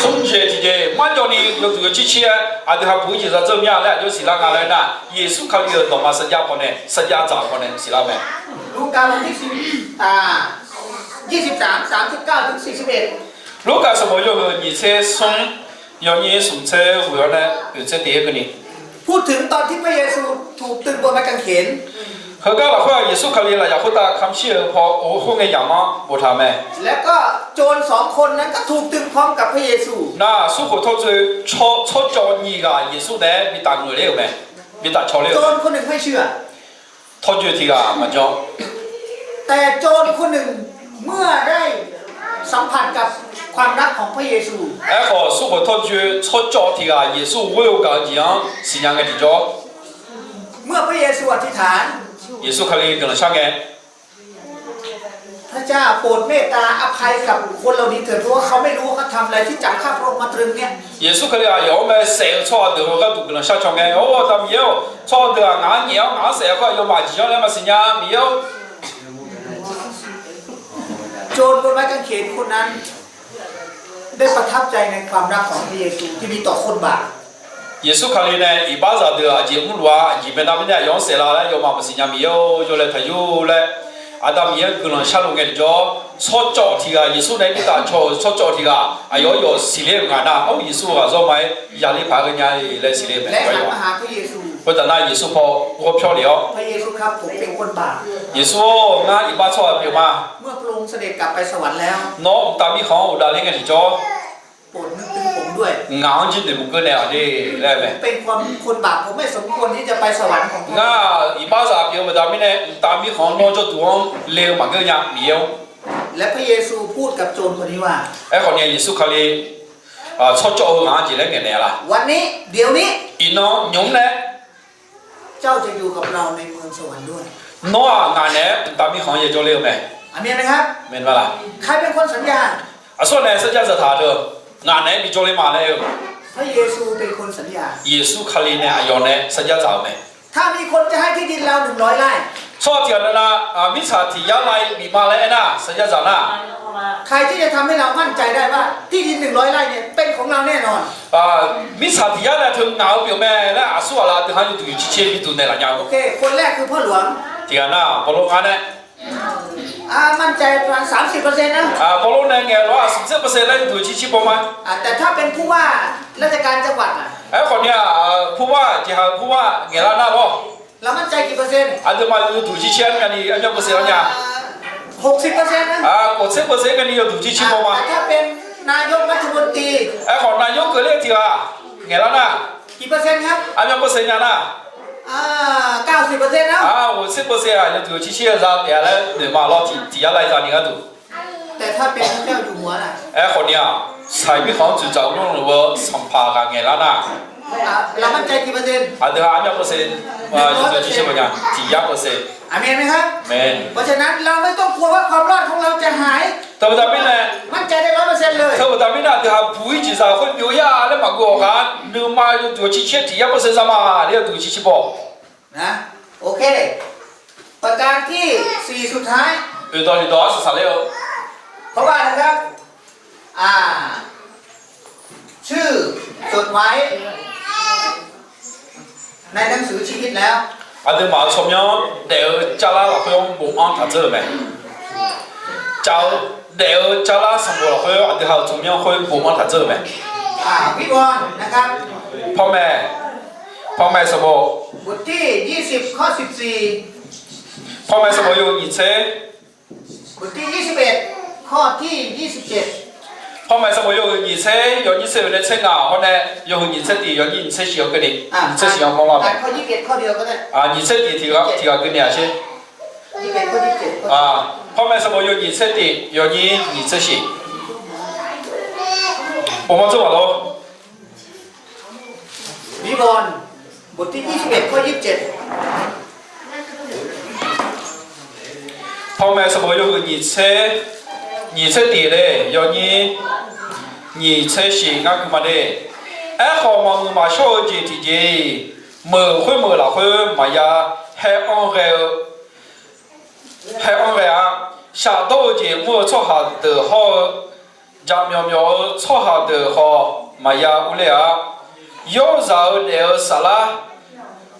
Smr jeq tiqjeq marjawv ni yawduq yawcir cir-aer aqdui ha buq-ir jeq za dzeur mir-a laer aqjox siqlar nga laer nar, Yeqsur Kali-euq dawqma sarjax pawnae, sarjax dzaq-eu pawnae siqlar mae. ลูกาบทที่สิบ อ่า ยี่สิบสาม สามสิบเก้า ถึง สี่สิบเอ็ด Lurkaf sanqbof yawhuiq nyiq tser smr, yawnyir smq tser ghoeq-awr nae oeq tser tiq-aer keuvni. พูดถึงตอนที่พระเยซูถูกตรึงบนไม้กางเขน Heugar lafkhoer-aq, Yeqsur Kali lafyaq khoertav kamq shir-eu paw khoerngae yamq-anr boftaq mae. แล้วก็โจรสองคนนั้นก็ถูกตรึงพร้อมกับพระเยซู Nar, smrkhof tawrdzoe tsawrcawv nyiq ghaq Yeqsur naeq-aer bi taf ngeuq ler-euq mae. Bi taf caw ler-euq mae. โจรคนหนึ่งไม่เชื่อ Tawrdzoe tiq ghaq maqjan. แต่โจรคนหนึ่ง เมื่อได้สัมผัสกับความรักของพระเยซู Aerkhawf, smrkhof tawrdzoe tsawrcawv tiq ghaq Yeqsur ghoer-eu gaq-eu jeq-anr siqnya ngae tiqjawr, เมื่อพระเยซูอธิษฐาน Yeqsur Kali guiqlanq shar ngae, พระเจ้าโปรดเมตตาอภัยกับคนเหล่านี้เถิด เพราะว่าเขาไม่รู้ว่าเขาทำอะไรที่จับข้าพระองค์มาตรึงเนี่ย Yeqsur Kali aqyawf-anr mae saef-eu tsawrhaq deuq-anr gharduq guiqlanq shar caw ngae, Or, Aqda Miqyaer-or, tsawrhaq deuq-aq ngaq-anr nyaef-awr ngaq-anr saef-eu khoer aqyawfmaf aqjeq janr laer maqsiq nya Miqyaer-or. โจรบนไม้กางเขนคนนั้น ได้ประทับใจในความรักของพระเยซูที่มีต่อคนบาป Yeqsur Kali nae iqbaxzaq deuq aqjeq mrluf-a, aqjeq baqda mirnae aqyawf-anr saef la laer aqyawfmaf maqsiq nya Miqyaer-or, yawlaeq taqyur laer Aqda Miqyaer guiqlanq sharluf ngae tiqjawr, tsawrcawv tiq ghaq Yeqsur nae bi taf caw-euq tsawrcawv tiq ghaq aqyawf-anr yawf siqler-euq ngaq nar, Or, Yeqsur ghaq zawr ma-aer yali paq-aer ghae nya-e laer siqler-eu mae. Khoertav nar Yeqsur paw ghawr pyawr lef-awr, Yeqsur-or, ngar iqbax tsawrhaq pyeuf ma. Nawr mqtav mirkhanq-anr ghofdav ler ngae tiqjawr, ngaq-anr jir noeqmuiq geur naeq-awq de laer mae. Ngar iqbaxzaq pyeuf-eu baqda mirnae mqtav mirkhanq-anr nawr jawrduq-anr le-eu maqngeur nya Miqyaer-or. Aerkhawf ni Yeqsur Kali tsawrcawv heu ghaq-anr jeq laer ngaeqnaeq-a laq? Iqnan nymq-mr nae, nawr-aq ngaq naeq-aer mqtav mirkhanq-anr yae jawrler-eu mae. Aqsurghaq nae sarjax dzaqtaq-eu deuq, ngaq naeq-aer bi jawrler ma laer-eu. Yeqsur Kali nae aqyawf nae sarjax dzaq-euq mae. Tsawrhaq tiq ghaq navnav, mirtsaq tiq yar lav-ir bif ma laer aernar, sarjax dzaq nar, mirtsaq tiq yar nae teu ngaq-eu pyeuf mae laer aqsurghaq laf deuq-anr yawduq yawcir cir-aer bi duq naeqlaf nya-eu. Tiq ghaq nar, Bawrlor ngar nae, Bawrlor nae ngaeq lof-aer smq tser percent laer yawduq yawcir cir baw ma. Aerkhawf ni-aq, ผู้ว่า jeqhaq-eu ผู้ว่า ngaeqlar nar lawr, aqduimaf yawduq yawcir cir-aer myav ni armyanr percent-anr nya. Khof tser percent-anr nya ni yawduq yawcir cir baw ma. Aerkhawf navyoq keuvler-eu tiq ghaq ngaeqlar nar, armyanr percent nya nar, khof tser percent-aq yawduq yawcir cir-eu za taef-a laer noeq ma lawr, tiq yar lav-ir zani gharduq. Aerkhawf ni-aq, saqyaq mirkhanq-anr dzoeqdzaq mrluf-eu sanqpaq ghaq ngaeqlar nar, aqdui-aq armyanr percent, yawduq yawcir cir baw nya, tiq yar percent. Amen. เพราะฉะนั้นเราไม่ต้องกลัวว่าความรอดของเราจะหาย Teubaqda mirnae, teubaqda mirnae aqdui ha buq-ir jeqzaq khoer byov-ir-a laer maqgov-awq khaq, nuima yawduq yawcir cir-aer tiq yar percent za ma laer yawduq yawcir cir baw. ประการที่สี่สุดท้าย Oeqdawq tiqdawq-anr saqsaq ler-eu, ชื่อจดไว้ในหนังสือชีวิตแล้ว Aqduimaf-euq tsawrmyanr daef-eu carlar lafkhoer-anr bofanr taq dzeur-euq mae. Caf-eu daef-eu carlar sanqbof lafkhoer aqdui ha-euq tsawrmyanr khoer bofanr taq dzeur-euq mae. Panmaeq, Panmaeq sanqbof, Panmaeq sanqbof yawhuiq nyiq tser, Panmaeq sanqbof yawhuiq nyiq tser, yawnyir tser oeq nae tser ngaq hawr nae yawhuiq nyiq tser tiq, yawnyir nyiq tser shif-anr keuvni, nyiq tser shif-anr mawrlar mae. Nyiq tser tiq tiq ghaq keuvni-aq sher. Panmaeq sanqbof yawhuiq nyiq tser tiq, yawnyir nyiq tser shif. Bofanr dzeur-aq lawr. วิวรณ์บทที่ยี่สิบเอ็ด ข้อยี่สิบเจ็ด Panmaeq sanqbof yawhuiq nyiq tser, nyiq tser tiq le, yawnyir Nyiq tser shif ngar gui ma de. Aerkhawf, maqmuiq maqshawr-eu jeq tiqjeq-iq, meuq khoermeuq lafkhoer maqya haer-anr ghae-eu, haer-anr ghae-a. Shafdawr-eu jeq mr-eu tsawrhaq deuq hawr-eu, jaqmyawf myawf-eu tsawrhaq deuq khawf maqya urler-a. Yawrzaq-eu daef-eu saflar,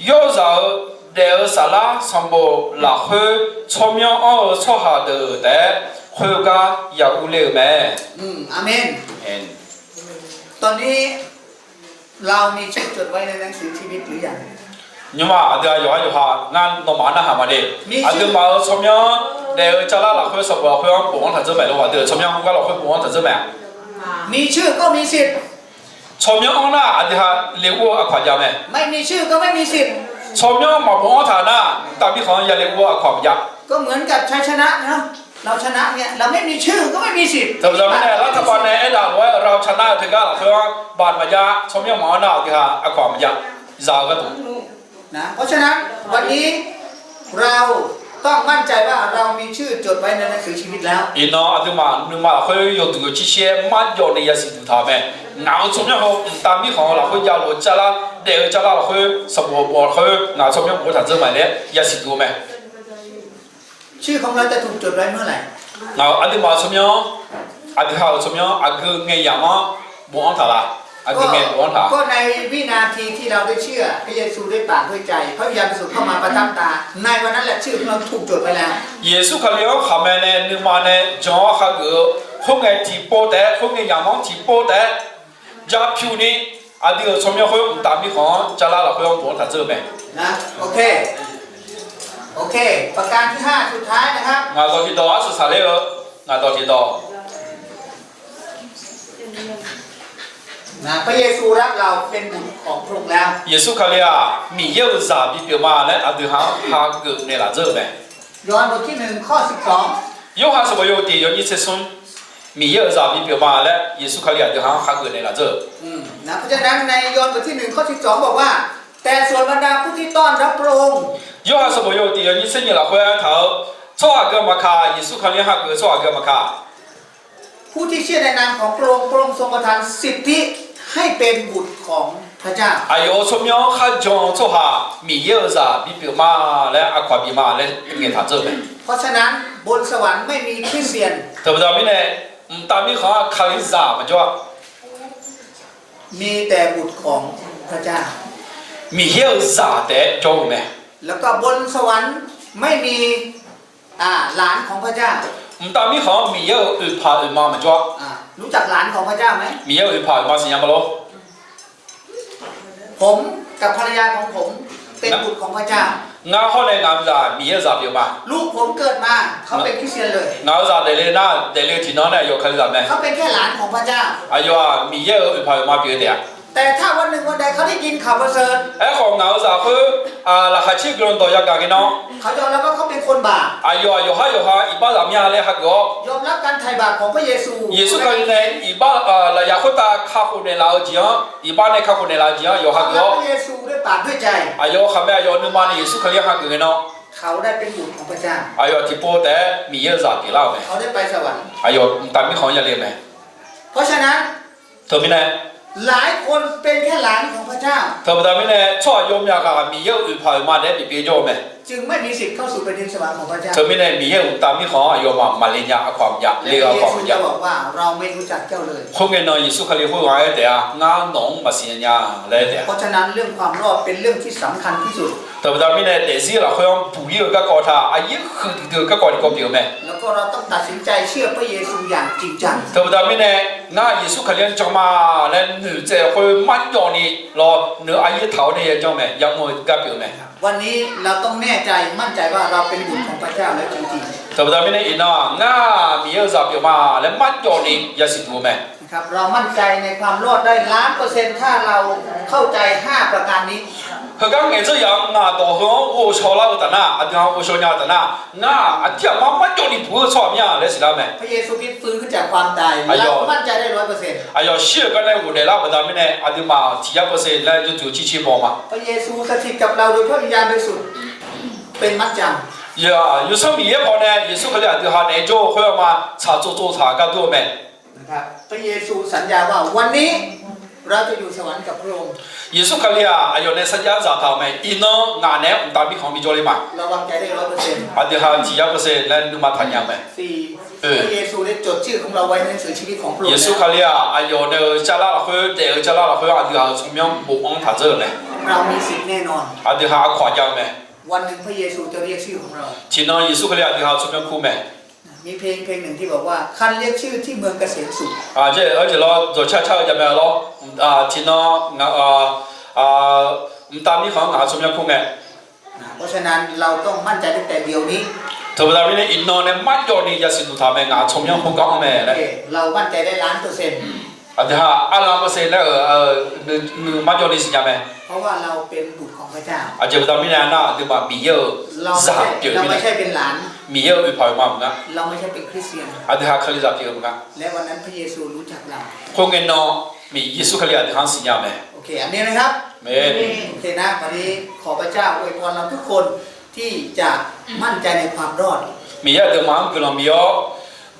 yawrzaq-eu daef-eu saflar sanqbof lafkhoer tsawrmyanr anr-eu tsawrhaq deuq taef-aer khoergar ya urler-eu mae. อืม อาเมน ตอนนี้เรามีชื่อจดไว้ในหนังสือชีวิตหรือยัง Nymrma aqdui-aq yawqha yawqha ngar nawmaf-anr narhaq ma de. Aqduimaf-euq tsawrmyanr daef-eu carlar lafkhoer sanqbof lafkhoer-anr bofanr taq dzeur mae lor. Aqdui-euq tsawrmyanr khoergar lafkhoer bofanr taq dzeur mae-a. มีชื่อก็มีสิทธิ์ Tsawrmyanr anr nar aqdui ha le ur-eu aqkawq jav mae. ไม่มีชื่อก็ไม่มีสิทธิ์ Tsawrmyanr maqbofanr taq nar, mqtav mirkhanq-anr ya le ur-eu aqkawq maqjav. ก็เหมือนกับชัยชนะนะ เราชนะเนี่ย เราไม่มีชื่อก็ไม่มีสิทธิ์ Taqbaqda mirnae, lartaqpav nae aertaq lof-aer เราชนะ teugar lafkhoer-anr baf maqjav. Tsawrmyanr maqanr nar aqdui ha aqkawq maqjav. Zaq-eu gharduq นะ เพราะฉะนั้นวันนี้เราต้องมั่นใจว่าเรามีชื่อจดไว้ในหนังสือชีวิตแล้ว Iqnan aqduimaf nuima lafkhoer yawduq yawcir shir-aer marjawv ni yasiq duq taq-euq mae. Ngaq-euq tsawrmyanr heu mqtav mirkhanq-eu lafkhoer javlof-eu carlar, daef-eu carlar lafkhoer sanqbof bof lafkhoer ngaq-euq tsawrmyanr bofanr taq dzeur mae laer yasiq duq-eu mae. ชื่อของเราจะถูกจดไว้เมื่อไหร่ Ngaq-euq aqduimaf-euq tsawrmyanr, aqdui ha-euq tsawrmyanr aqgeu ngae yamq-anr bofanr taq la? Aqgeu ngae bofanr taq. ก็ในวินาทีที่เราได้เชื่อพระเยซูด้วยปากด้วยใจ พระวิญญาณบริสุทธิ์เข้ามาประทับตา ในวันนั้นแหละชื่อของเราถูกจดไว้แล้ว Yeqsur Kali-anr khaqmae nae nuima nae jan-awr hageuf-eu khoerngae tiqpov taef-aer, khoerngae yamq-anr tiqpov taef-aer ja pyuq ni, aqdui-euq tsawrmyanr khoer mqtav mirkhanq-anr carlar lafkhoer-anr bofanr taq dzeur-eu mae. นะ โอเค โอเค ประการที่ห้าสุดท้ายนะครับ Ngaq dawq tiqdawq arsaq saqler-eu, ngaq dawq tiqdawq นะ พระเยซูรับเราเป็นบุตรของพระองค์แล้ว Yeqsur Kali-aq Miqyaer-euq zaq bipyeuf ma laer aqdui ha-anr hageuf naeqlaf dzeur-eu mae. ยอห์นบทที่ หนึ่ง ข้อ สิบสอง Yorhaq sanqbof yawhuiq tiq yawnyir tser smr, Miqyaer-euq zaq bipyeuf ma laer Yeqsur Kali aqdui ha-anr hageuf naeqlaf dzeur-eu. นะ เพราะฉะนั้นในยอห์นบทที่ หนึ่ง ข้อ สิบสอง บอกว่า แต่ส่วนบรรดาผู้ที่ต้อนรับพระองค์ Yorhaq sanqbof yawhuiq tiq yawnyir tser nyiq lafkhoer aertaq-eu, tsawrhaq aqgeu maqkaq, Yeqsur Kali-anr hageuf-eu tsawrhaq aqgeu maqkaq ผู้ที่เชื่อในนามของพระองค์ พระองค์ทรงประทานสิทธิให้เป็นบุตรของพระเจ้า Aqyawf-euq tsawrmyanr-anr kharjan-eu tsawrhaq Miqyaer-euq zaq bipyeuf ma laer aqkawq bif ma laer ngaeqtaq dzeur-eu mae. เพราะฉะนั้นบนสวรรค์ไม่มีคริสเตียน Teubaqda mirnae, mqtav mirkhanq-anr kalizaq maqjawr-a. มีแต่บุตรของพระเจ้า Miqyaer-euq zaq taef-aer jawr-eu mae. แล้วก็บนสวรรค์ไม่มี อ่า หลานของพระเจ้า Mqtav mirkhanq-anr Miqyaer-euq oeqpaq oeqma maqjawr-a. อ่า รู้จักหลานของพระเจ้าไหม Miqyaer-euq oeqpaq oeqma siqnya ma lor. ผมกับภรรยาของผมเป็นบุตรของพระเจ้า Ngar hawr nae ngaq-euq zaq Miqyaer-euq zaq pyeuf ma. ลูกผมเกิดมาเขาเป็นคริสเตียนเลย Ngaq-euq zaq daefle nar, daefle-eu tiqnan nae aqyawf kalizaq mae. เขาเป็นแค่หลานของพระเจ้า Aqyawf-aq Miqyaer-euq oeqpaq oeqma pyeuf taef-a. แต่ถ้าวันหนึ่งวันใดเขาได้ยินข่าวประเสริฐ Aerkhawf ngaq-euq zaq khoer laqkhaq caer guiqlanq dawq yagaq ngae nan, เขายอมรับว่าเขาเป็นคนบาป Aqyawf-aq yawqhar yawqha iqbax zaq mya laer hageuf-awr, ยอมรับการไถ่บาปของพระเยซู Yeqsur Kali nae iqbax lafyaq khoertav kakhof naeqlaf-eu jeq-anr, iqbax nae kakhof naeqlaf-eu jeq-anr yawqha hageuf-awr, ยอมรับพระเยซูด้วยปากด้วยใจ Aqyawf khaqmae aqyawf nuima nae Yeqsur Kali-anr hageuf ngae nan, เขาได้เป็นบุตรของพระเจ้า Aqyawf tiqpov taef-aer Miqyaer-euq zaq pyeuflar-euq mae. เขาได้ไปสวรรค์ Aqyawf mqtav mirkhanq-anr yale mae. เพราะฉะนั้น Teumirnae, หลายคนเป็นแค่หลานของพระเจ้า Teubaqda mirnae, tsawrhaq yawmyaq ghaq Miqyaer-euq oeqpaq oeqma naeq-aer bif pyeuf jawr-eu mae. จึงไม่มีสิทธิ์เข้าสู่แผ่นดินสวรรค์ของพระเจ้า Teumirnae Miqyaer-euq mqtav mirkhanq-anr aqyawfmaf maqle nya, aqkawq maqjav, le-eu aqkawq maqjav. และพระเยซูจะบอกว่า เราไม่รู้จักเจ้าเลย Khoerngae nan Yeqsur Kali khoerghaq-anr aer taef-a, Ngar nawq-anr maqsiq nya laer aer taef-a. เพราะฉะนั้นเรื่องความรอดเป็นเรื่องที่สำคัญที่สุด Teubaqda mirnae, daefzir lafkhoer-anr buq-ir-eu garkawv taq, aqyir huiqdui dui-eu garkawv tiqkawv pyeuf-eu mae. แล้วก็เราต้องตัดสินใจเชื่อพระเยซูอย่างจริงจัง Teubaqda mirnae, Ngar Yeqsur Kali-anr jan ma laer noeqtsaev khoer marjawv ni lawr, noeq aqyir taq-awr nae yajanr mae, yamr-eu gar pyeuf-eu mae. วันนี้เราต้องแน่ใจมั่นใจว่าเราเป็นบุตรของพระเจ้าแล้วจริงๆ Teubaqda mirnae, iqnan-aq, Ngar Miqyaer-euq zaq pyeuf ma laer marjawv ni yasiq duq-eu mae. นะครับ เรามั่นใจในความรอดได้ล้านเปอร์เซ็นต์ ถ้าเราเข้าใจห้าประการนี้ Heugar ngaeqdzeur yaf-anr ngaq dawq heu-anr ghovshaw lar-eu taf nar, aqdui-anr ghovshaw nya-eu taf nar, Ngar-aq, aqdir aqmar marjawv ni buq-eu tsawrhaq mir-a laer siqlar mae. พระเยซูคริสต์ฟื้นขึ้นจากความตาย เรามั่นใจได้ร้อยเปอร์เซ็นต์ Aqyawf shir-euq gar nae ghofdaef lar-eu baqda mirnae, aqduimaf tiq yar เปอร์เซ็นต์ laer yawduq ciqciq baw ma. พระเยซูสถิตกับเราโดยพระวิญญาณบริสุทธิ์ เป็นมัดจำ Yawsanr Miqyaer paw nae Yeqsur Kali aqdui ha naeq-aer jawr-eu khoer-eu ma, tsaq tsov tsov taq gar dur-eu mae. พระเยซูสัญญาว่าวันนี้เราจะอยู่สวรรค์กับพระองค์ Yeqsur Kali-aq, aqyawf nae sarjax zaqtaq-euq mae. Iqnan ngaq naeq-aer mqtav mirkhanq bijawr le ma. เราวางใจได้ร้อยเปอร์เซ็นต์ Aqdui ha tiq yar เปอร์เซ็นต์ laer nuima taqnya-eu mae. สี่ พระเยซูได้จดชื่อของเราไว้ในหนังสือชีวิตของพระองค์ Yeqsur Kali-aq, aqyawf nae-euq carlar lafkhoer, daef-eu carlar lafkhoer aqdui ha-euq tsawrmyanr bofanr taq dzeur-euq mae. เรามีสิทธิ์แน่นอน Aqdui ha aqkawq jav-eu mae. วันหนึ่งพระเยซูจะเรียกชื่อของเรา Tiqnan Yeqsur Kali aqdui ha-euq tsawrmyanr kur mae. มีเพลงเพลงหนึ่งที่บอกว่า คันเรียกชื่อที่เมืองเกษมสุข Aqjeq lawr, dzawqcar car-eu jav mae lawr. Tiqnan ngaq, mqtav mirkhanq-anr ngaq-euq tsawrmyanr kur ngae. เพราะฉะนั้นเราต้องมั่นใจตั้งแต่เดี๋ยวนี้ Teubaqda mirnae iqnan nae marjawv ni yasiq duq taq mae, ngaq-euq tsawrmyanr khoergar-anr mae laer. เรามั่นใจได้ล้านเปอร์เซ็นต์ Aqdui ha arlan เปอร์เซ็นต์ laer-euq, nuima jawv ni siqnya mae. เพราะว่าเราเป็นบุตรของพระเจ้า Aqjeq baqda mirnae aernar, aqduimaf Miqyaer-euq zaq pyeuf-eu mirnae, Miqyaer-euq oeqpaq-euq ma maqnga. เราไม่ใช่เป็นคริสเตียน Aqdui ha Kalizaq pyeuf-eu maqnga. และวันนั้นพระเยซูรู้จักเรา Khoerngae nan, Miqyaer Yeqsur Kali aqdui ha-anr siqnya-eu mae. โอเค อาเมนไหมครับ อาเมน โอเคนะ วันนี้ขอพระเจ้าอวยพรเราทุกคนที่จะมั่นใจในความรอด Miqyaer aqduimaf-anr guiqlanq bif-awr,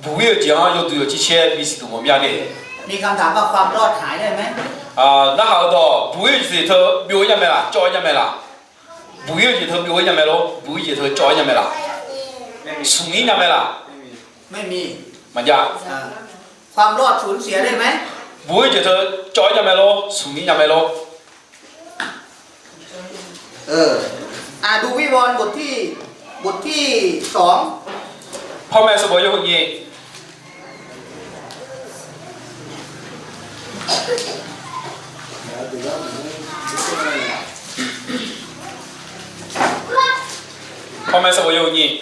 buq-ir-eu jeq-anr yawduq yawqcir caer bisiq duq mawf mir-a de. มีคำถามว่าความรอดหายได้ไหม Narhaq-eu dawq, buq-ir-eu jeq teu byov-ir nya mae laf, cawv-ir nya mae laf. Buq-ir-eu jeq teu byov-ir nya mae lor, buq-ir jeq teu cawv-ir nya mae laf, smq-ir nya mae laf. ไม่มี Maqjav. ความรอดสูญเสียได้ไหม Buq-ir jeq teu cawv-ir nya mae lor, smq-ir nya mae lor. เออ อ่ะ ดูวิวรณ์บทที่ บทที่สอง Panmaeq sanqbof yawhuiq nyiq. Panmaeq sanqbof yawhuiq nyiq.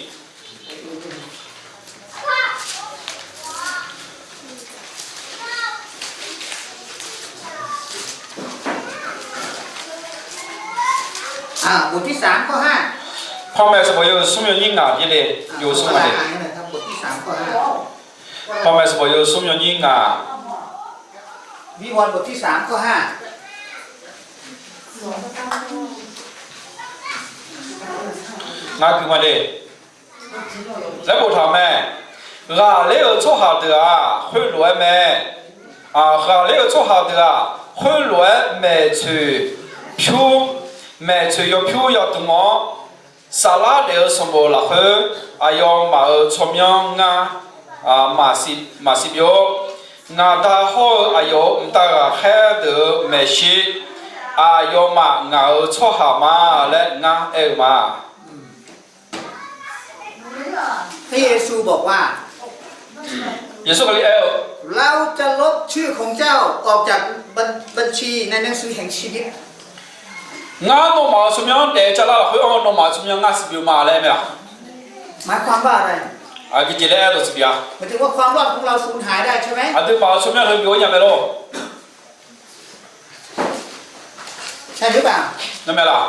Panmaeq sanqbof yawhuiq smr yawnyir ngaq byaer le, yawsmr ma le. Panmaeq sanqbof yawhuiq smr yawnyir ngaq. Ngar gui ma le. Laer boftaq-euq mae. Ghaqler-euq tsawrhaq deuq-aq, khoerlof-aer mae. Ghaqler-euq tsawrhaq deuq-aq, khoerlof-aer maeqtsoeq pyur, maeqtsoeq yawpyur yadmq-awr, saflar daef-eu sanqbof lafkhoer, aqyawfmaf-euq tsawrmyanr ngar maqsiq byov. Ngaq Da hawr-eu aqyawf-euq mqtav ghaqkhaer deuq-euq maeqshi, aqyawfmaf ngaq-euq tsawrhaq ma laer ngar aer-eu ma. พระเยซูบอกว่า Yeqsur Kali aer-eu, เราจะลบชื่อของเจ้าออกจากบัญชีในหนังสือแห่งชีวิต Ngar nawmaf-euq tsawrmyanr daef-eu carlar lafkhoer-anr nawmaf-euq tsawrmyanr ngar siqbyov ma laer aer mae-aq. หมายความว่าอะไร Aqgeujeq laer aer dawq siqbya. หมายถึงว่าความรอดของเราสูญหายได้ใช่ไหม Aqduimaf-euq tsawrmyanr heu byov-ir nya mae lor. ใช่หรือเปล่า Ngar mae laf.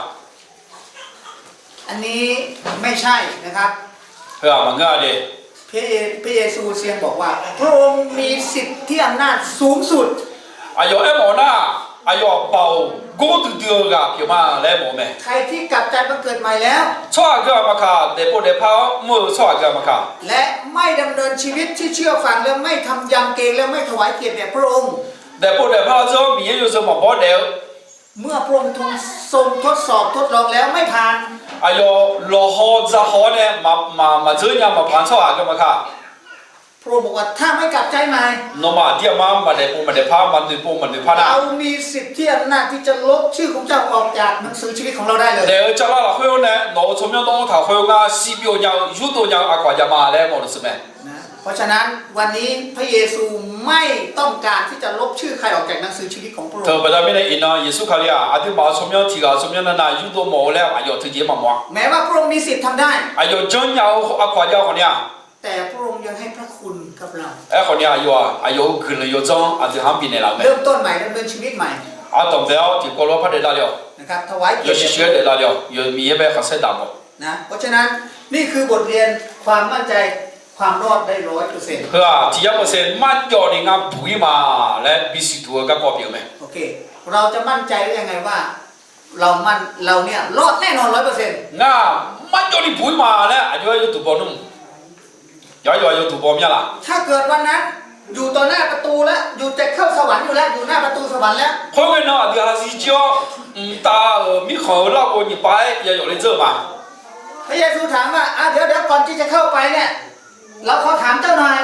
อันนี้ไม่ใช่นะครับ Heu-aq maqngeur-a de. พระเย- พระเยซูทรงบอกว่า พระองค์มีสิทธิอำนาจสูงสุด Aqyawf aermawf-eu nar, aqyawf baoq gordui dui-eu ghaq pyeuf ma laer aermawf-eu mae. ใครที่กลับใจมาเกิดใหม่แล้ว Tsawrhaq aqgeu aqmaqkaq daefpov daefpar-awr mr-eu tsawrhaq aqgeu aqmaqkaq และไม่ดำเนินชีวิตที่เชื่อฟังและไม่ทำยำเกรงและไม่ถวายเกียรติแด่พระองค์ Daefpov daefpar-awr dzeur-awr Miqyaer yawzeu maqbawr daef-eu เมื่อพระองค์ทรงทดสอบทดลองแล้วไม่ผ่าน Aqyawf lawqhaw dzaqhaw-awr nae maq- maqdzeur nya maqpaq-anr tsawrhaq aqgeu aqmaqkaq พระองค์บอกว่า ถ้าไม่กลับใจใหม่ Nawmaf aqdir aqmar maqdaefpov maqdaefpar maqnoeqpov maqnoeqpar nar, เรามีสิทธิอำนาจที่จะลบชื่อของเจ้าออกจากหนังสือชีวิตของเราได้เลย Daef-eu carlar lafkhoer-anr nae nawq-euq tsawrmyanr dawr-anr taq khoer ngar siqbyov nya-eu yurdov nya-eu aqkawq jav ma laer mawf-eu seuq mae. นะ เพราะฉะนั้นวันนี้พระเยซูไม่ต้องการที่จะลบชื่อใครออกจากหนังสือชีวิตของพระองค์ Teubaqda mirnae iqnan Yeqsur Kali-aq aqduimaf-euq tsawrmyanr tiq ghaq-euq tsawrmyanr navnav yurdov mawf-eu laer aqyawf teujeq maqmawf-a. แม้ว่าพระองค์มีสิทธิ์ทำได้ Aqyawf janrnya-eu aqkawq jav-eu khawf ni-aq. แต่พระองค์ยังให้พระคุณกับเรา Aerkhawf ni aqyawf-aq aqyawf-euq guiqlanq yawdzanr aqdui ha-anr bifnaeq laf-eu mae. เริ่มต้นใหม่ ดำเนินชีวิตใหม่ Aqdanqbae-awr tiqkawv lof-aer par daef davle-awq. นะครับ ถวายเกียรติ Yawshuif shuif-aer daef davle-awq. Miqyaer bae khanqsaer damq-awq. นะ เพราะฉะนั้น นี่คือบทเรียนความมั่นใจ ความรอดได้ร้อยเปอร์เซ็นต์ Heu-aq tiq yar เปอร์เซ็นต์ marjawv ni ngar buq-ir ma laer bisiq duq-eu garkawv pyeuf-eu mae. โอเค เราจะมั่นใจได้ยังไงว่า เรามั่น- เราเนี่ยรอดแน่นอนร้อยเปอร์เซ็นต์ Ngar marjawv ni buq-ir ma laer aqjox-aer yawduq baw nmr. Yawqha yawqha yawduq baw mya laf. ถ้าเกิดวันนั้น อยู่ต่อหน้าประตูแล้ว อยู่จะเข้าสวรรค์อยู่แล้ว อยู่หน้าประตูสวรรค์แล้ว Khoerngae nan aqdui ha zir jir-awr, mqtav-euq mirkhanq-euq larghov nyiq pav-aer yayawf le dzeur-euq ma. พระเยซูถามว่า อ่ะ เดี๋ยว เดี๋ยว ก่อนที่จะเข้าไปเนี่ย เราขอถามเจ้าหน่อย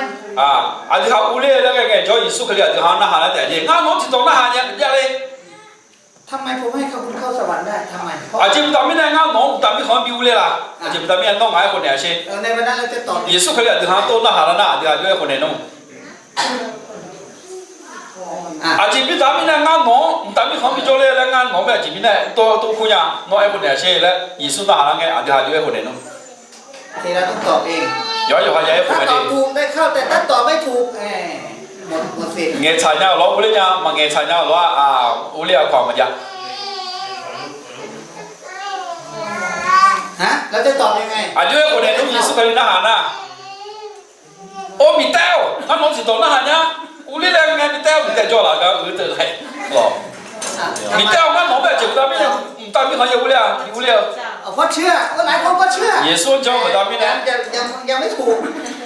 Aqdui ha urler laer ghae ngae jawr, Yeqsur Kali aqdui ha-anr narhaq lar taef-a jeq, ngar nawq-anr tiqdawq narhaq nya jav le. ทำไมผมให้คุณเข้าสวรรค์ได้ ทำไม Aqjeq baqda mirnae ngar nawq-anr mqtav mirkhanq-anr bi urler la? Aqjeq baqda mirnae nawr ngaq-aer khawf naeq-a sher. Yeqsur Kali aqdui ha-anr tov narhaq lar nar, aqdui ha jov-aer khawf naeq nawr. Aqjeq baqda mirnae ngar nawq-anr mqtav mirkhanq-anr bi jawrler laer, ngar nawq-anr mae aqjeq mirnae tov tov kur nya, nawr aer khawf naeq-a sher laer Yeqsur narhaq lar ngae, aqdui ha jov-aer khawf naeq nawr. Yawqha yawqha ya aer khawf mae de. Ngaeqtsaq nya-euq lawr urler nya, maqngaeqtsaq nya-euq lawr-aq, urler-a kawq maqjav. Aqjox-aer khawf naeq nawr Yeqsur Kali narhaq nar, or miqtaev-awq, ngar nawq-anr tiqdawq narhaq nya, urler laer ngae miqtaev-awq, miqtaev jawr laf gar uiq teuv ghae lawq. Miqtaev-awq, ngar nawq-anr mae aqjeq baqda mirnae mqtav mirkhanq-anr ya urler-a, bi urler-eu. Yeqsur-anr jan-eu baqda mirnae,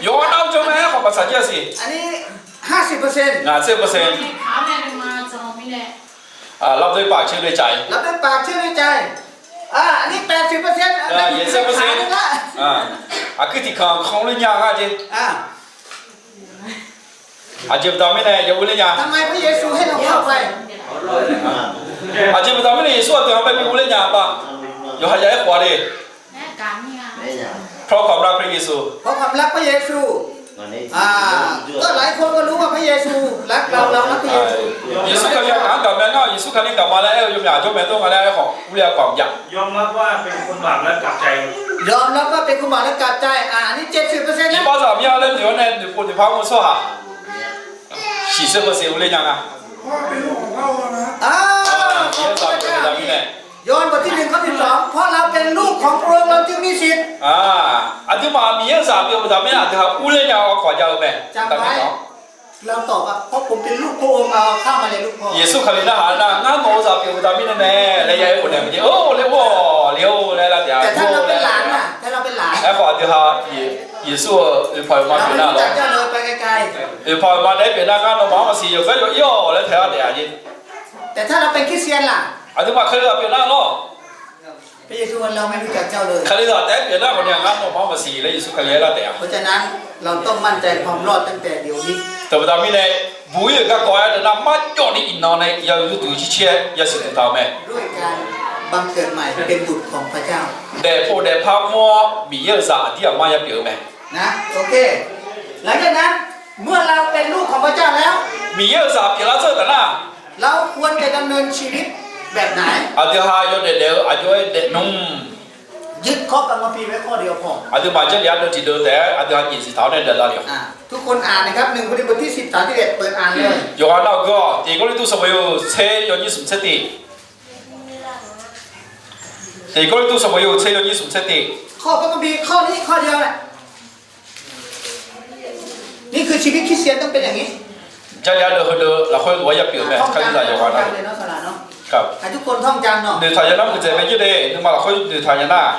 yawqha nar-eu jan mae-aer khawf maqtsaq jir-a siq. Ngaq tser percent. Lavdoer paq tser doe caf-ir. Aqkuir tiqkanq kanq ler nya ngar jeq. Aqjeq baqda mirnae ya urler nya. Aqjeq baqda mirnae Yeqsur aqdui ha bae bi urler nya-a ba. Yawqha ya aer khawf-a de. เพราะความรักพระเยซู Yeqsur Kali-anr gaqma-aer ngar-awq, Yeqsur Kali gaqma laer aer-eu yawmyaq jawr mae dawr nga laer aer khawf, urler-a kawq maqjav. Iqbaxzaq mya laer noeq-awr nae noeqpov noeqpar mr-eu tsawrhaq shiq ser meuq siq urler nya nga. Miqyaer-euq zaq pyeuf-eu baqda mirnae, ยอห์นบทที่หนึ่งข้อสิบสอง เพราะเราเป็นลูกของพระองค์ เราจึงมีสิทธิ์ Aqduimaf Miqyaer-euq zaq pyeuf-eu baqda mirnae aqdui ha urler nya-awr kawq jav-eu mae. จำไว้ Yeqsur Kali narhaq-eu nar, ngar nawq-eu zaq pyeuf-eu baqda mirnae mae laer ya aer khawf naeq maqjeq, or laer or le-or laer lar taef-a. Aerkhawf aqdui ha Yeqsur-euq oeqpaq oeqma pyeuf nar lawr, oeqpaq oeqma naeq-aer pyeuf nar ngar nawmaf-anr maqsiq yawqgar yawf-ir-awq laer taeq-a taef-a jeq. Aqduimaf Kalizaq pyeuf nar lawr, Kalizaq taef-aer pyeuf nar khawf nae ngar nawmaf-anr maqsiq laer Yeqsur Kali aer lar taef-a. Teubaqda mirnae, buq-ir-euq garkawv-aer deuq nar marjawvni iqnan nae ya yurduq jircaer yasiq duq taq-eu mae. Daefpov daefpar mr-awr Miqyaer-euq zaq aqdir aqmar ya pyeuf-eu mae. เมื่อเราเป็นลูกของพระเจ้าแล้ว Miqyaer-euq zaq pyeuflar dzeur-eu taf nar, aqdui ha yawdaef daef-eu aqjox-aer daefnmr. Aqduimaf Jarlif arnan tiqdeuv taef-aer aqdui ha nyiq siq taq-awr nae daeflar le-awq. ทุกคนอ่านนะครับ หนึ่งโครินธ์บทที่สิบ สามสิบเอ็ด เปิดอ่านเลย Yawqghaq nar-eu gawr, Tiq Gawrliqtu sanqbof yawhuiq tser yawnyir smq tser tif. Tiq Gawrliqtu sanqbof yawhuiq tser yawnyir smq tser tif. ข้อพระคัมภีร์ข้อนี้ข้อเดียวแหละ Jarlif arnan heudeuq lafkhoer lof-aer ya pyeuf-eu mae. Kalizaq yawqghaq nar, noeqtaq ya nar muiqdzaeq mae jir de, nuima lafkhoer noeqtaq ya nar.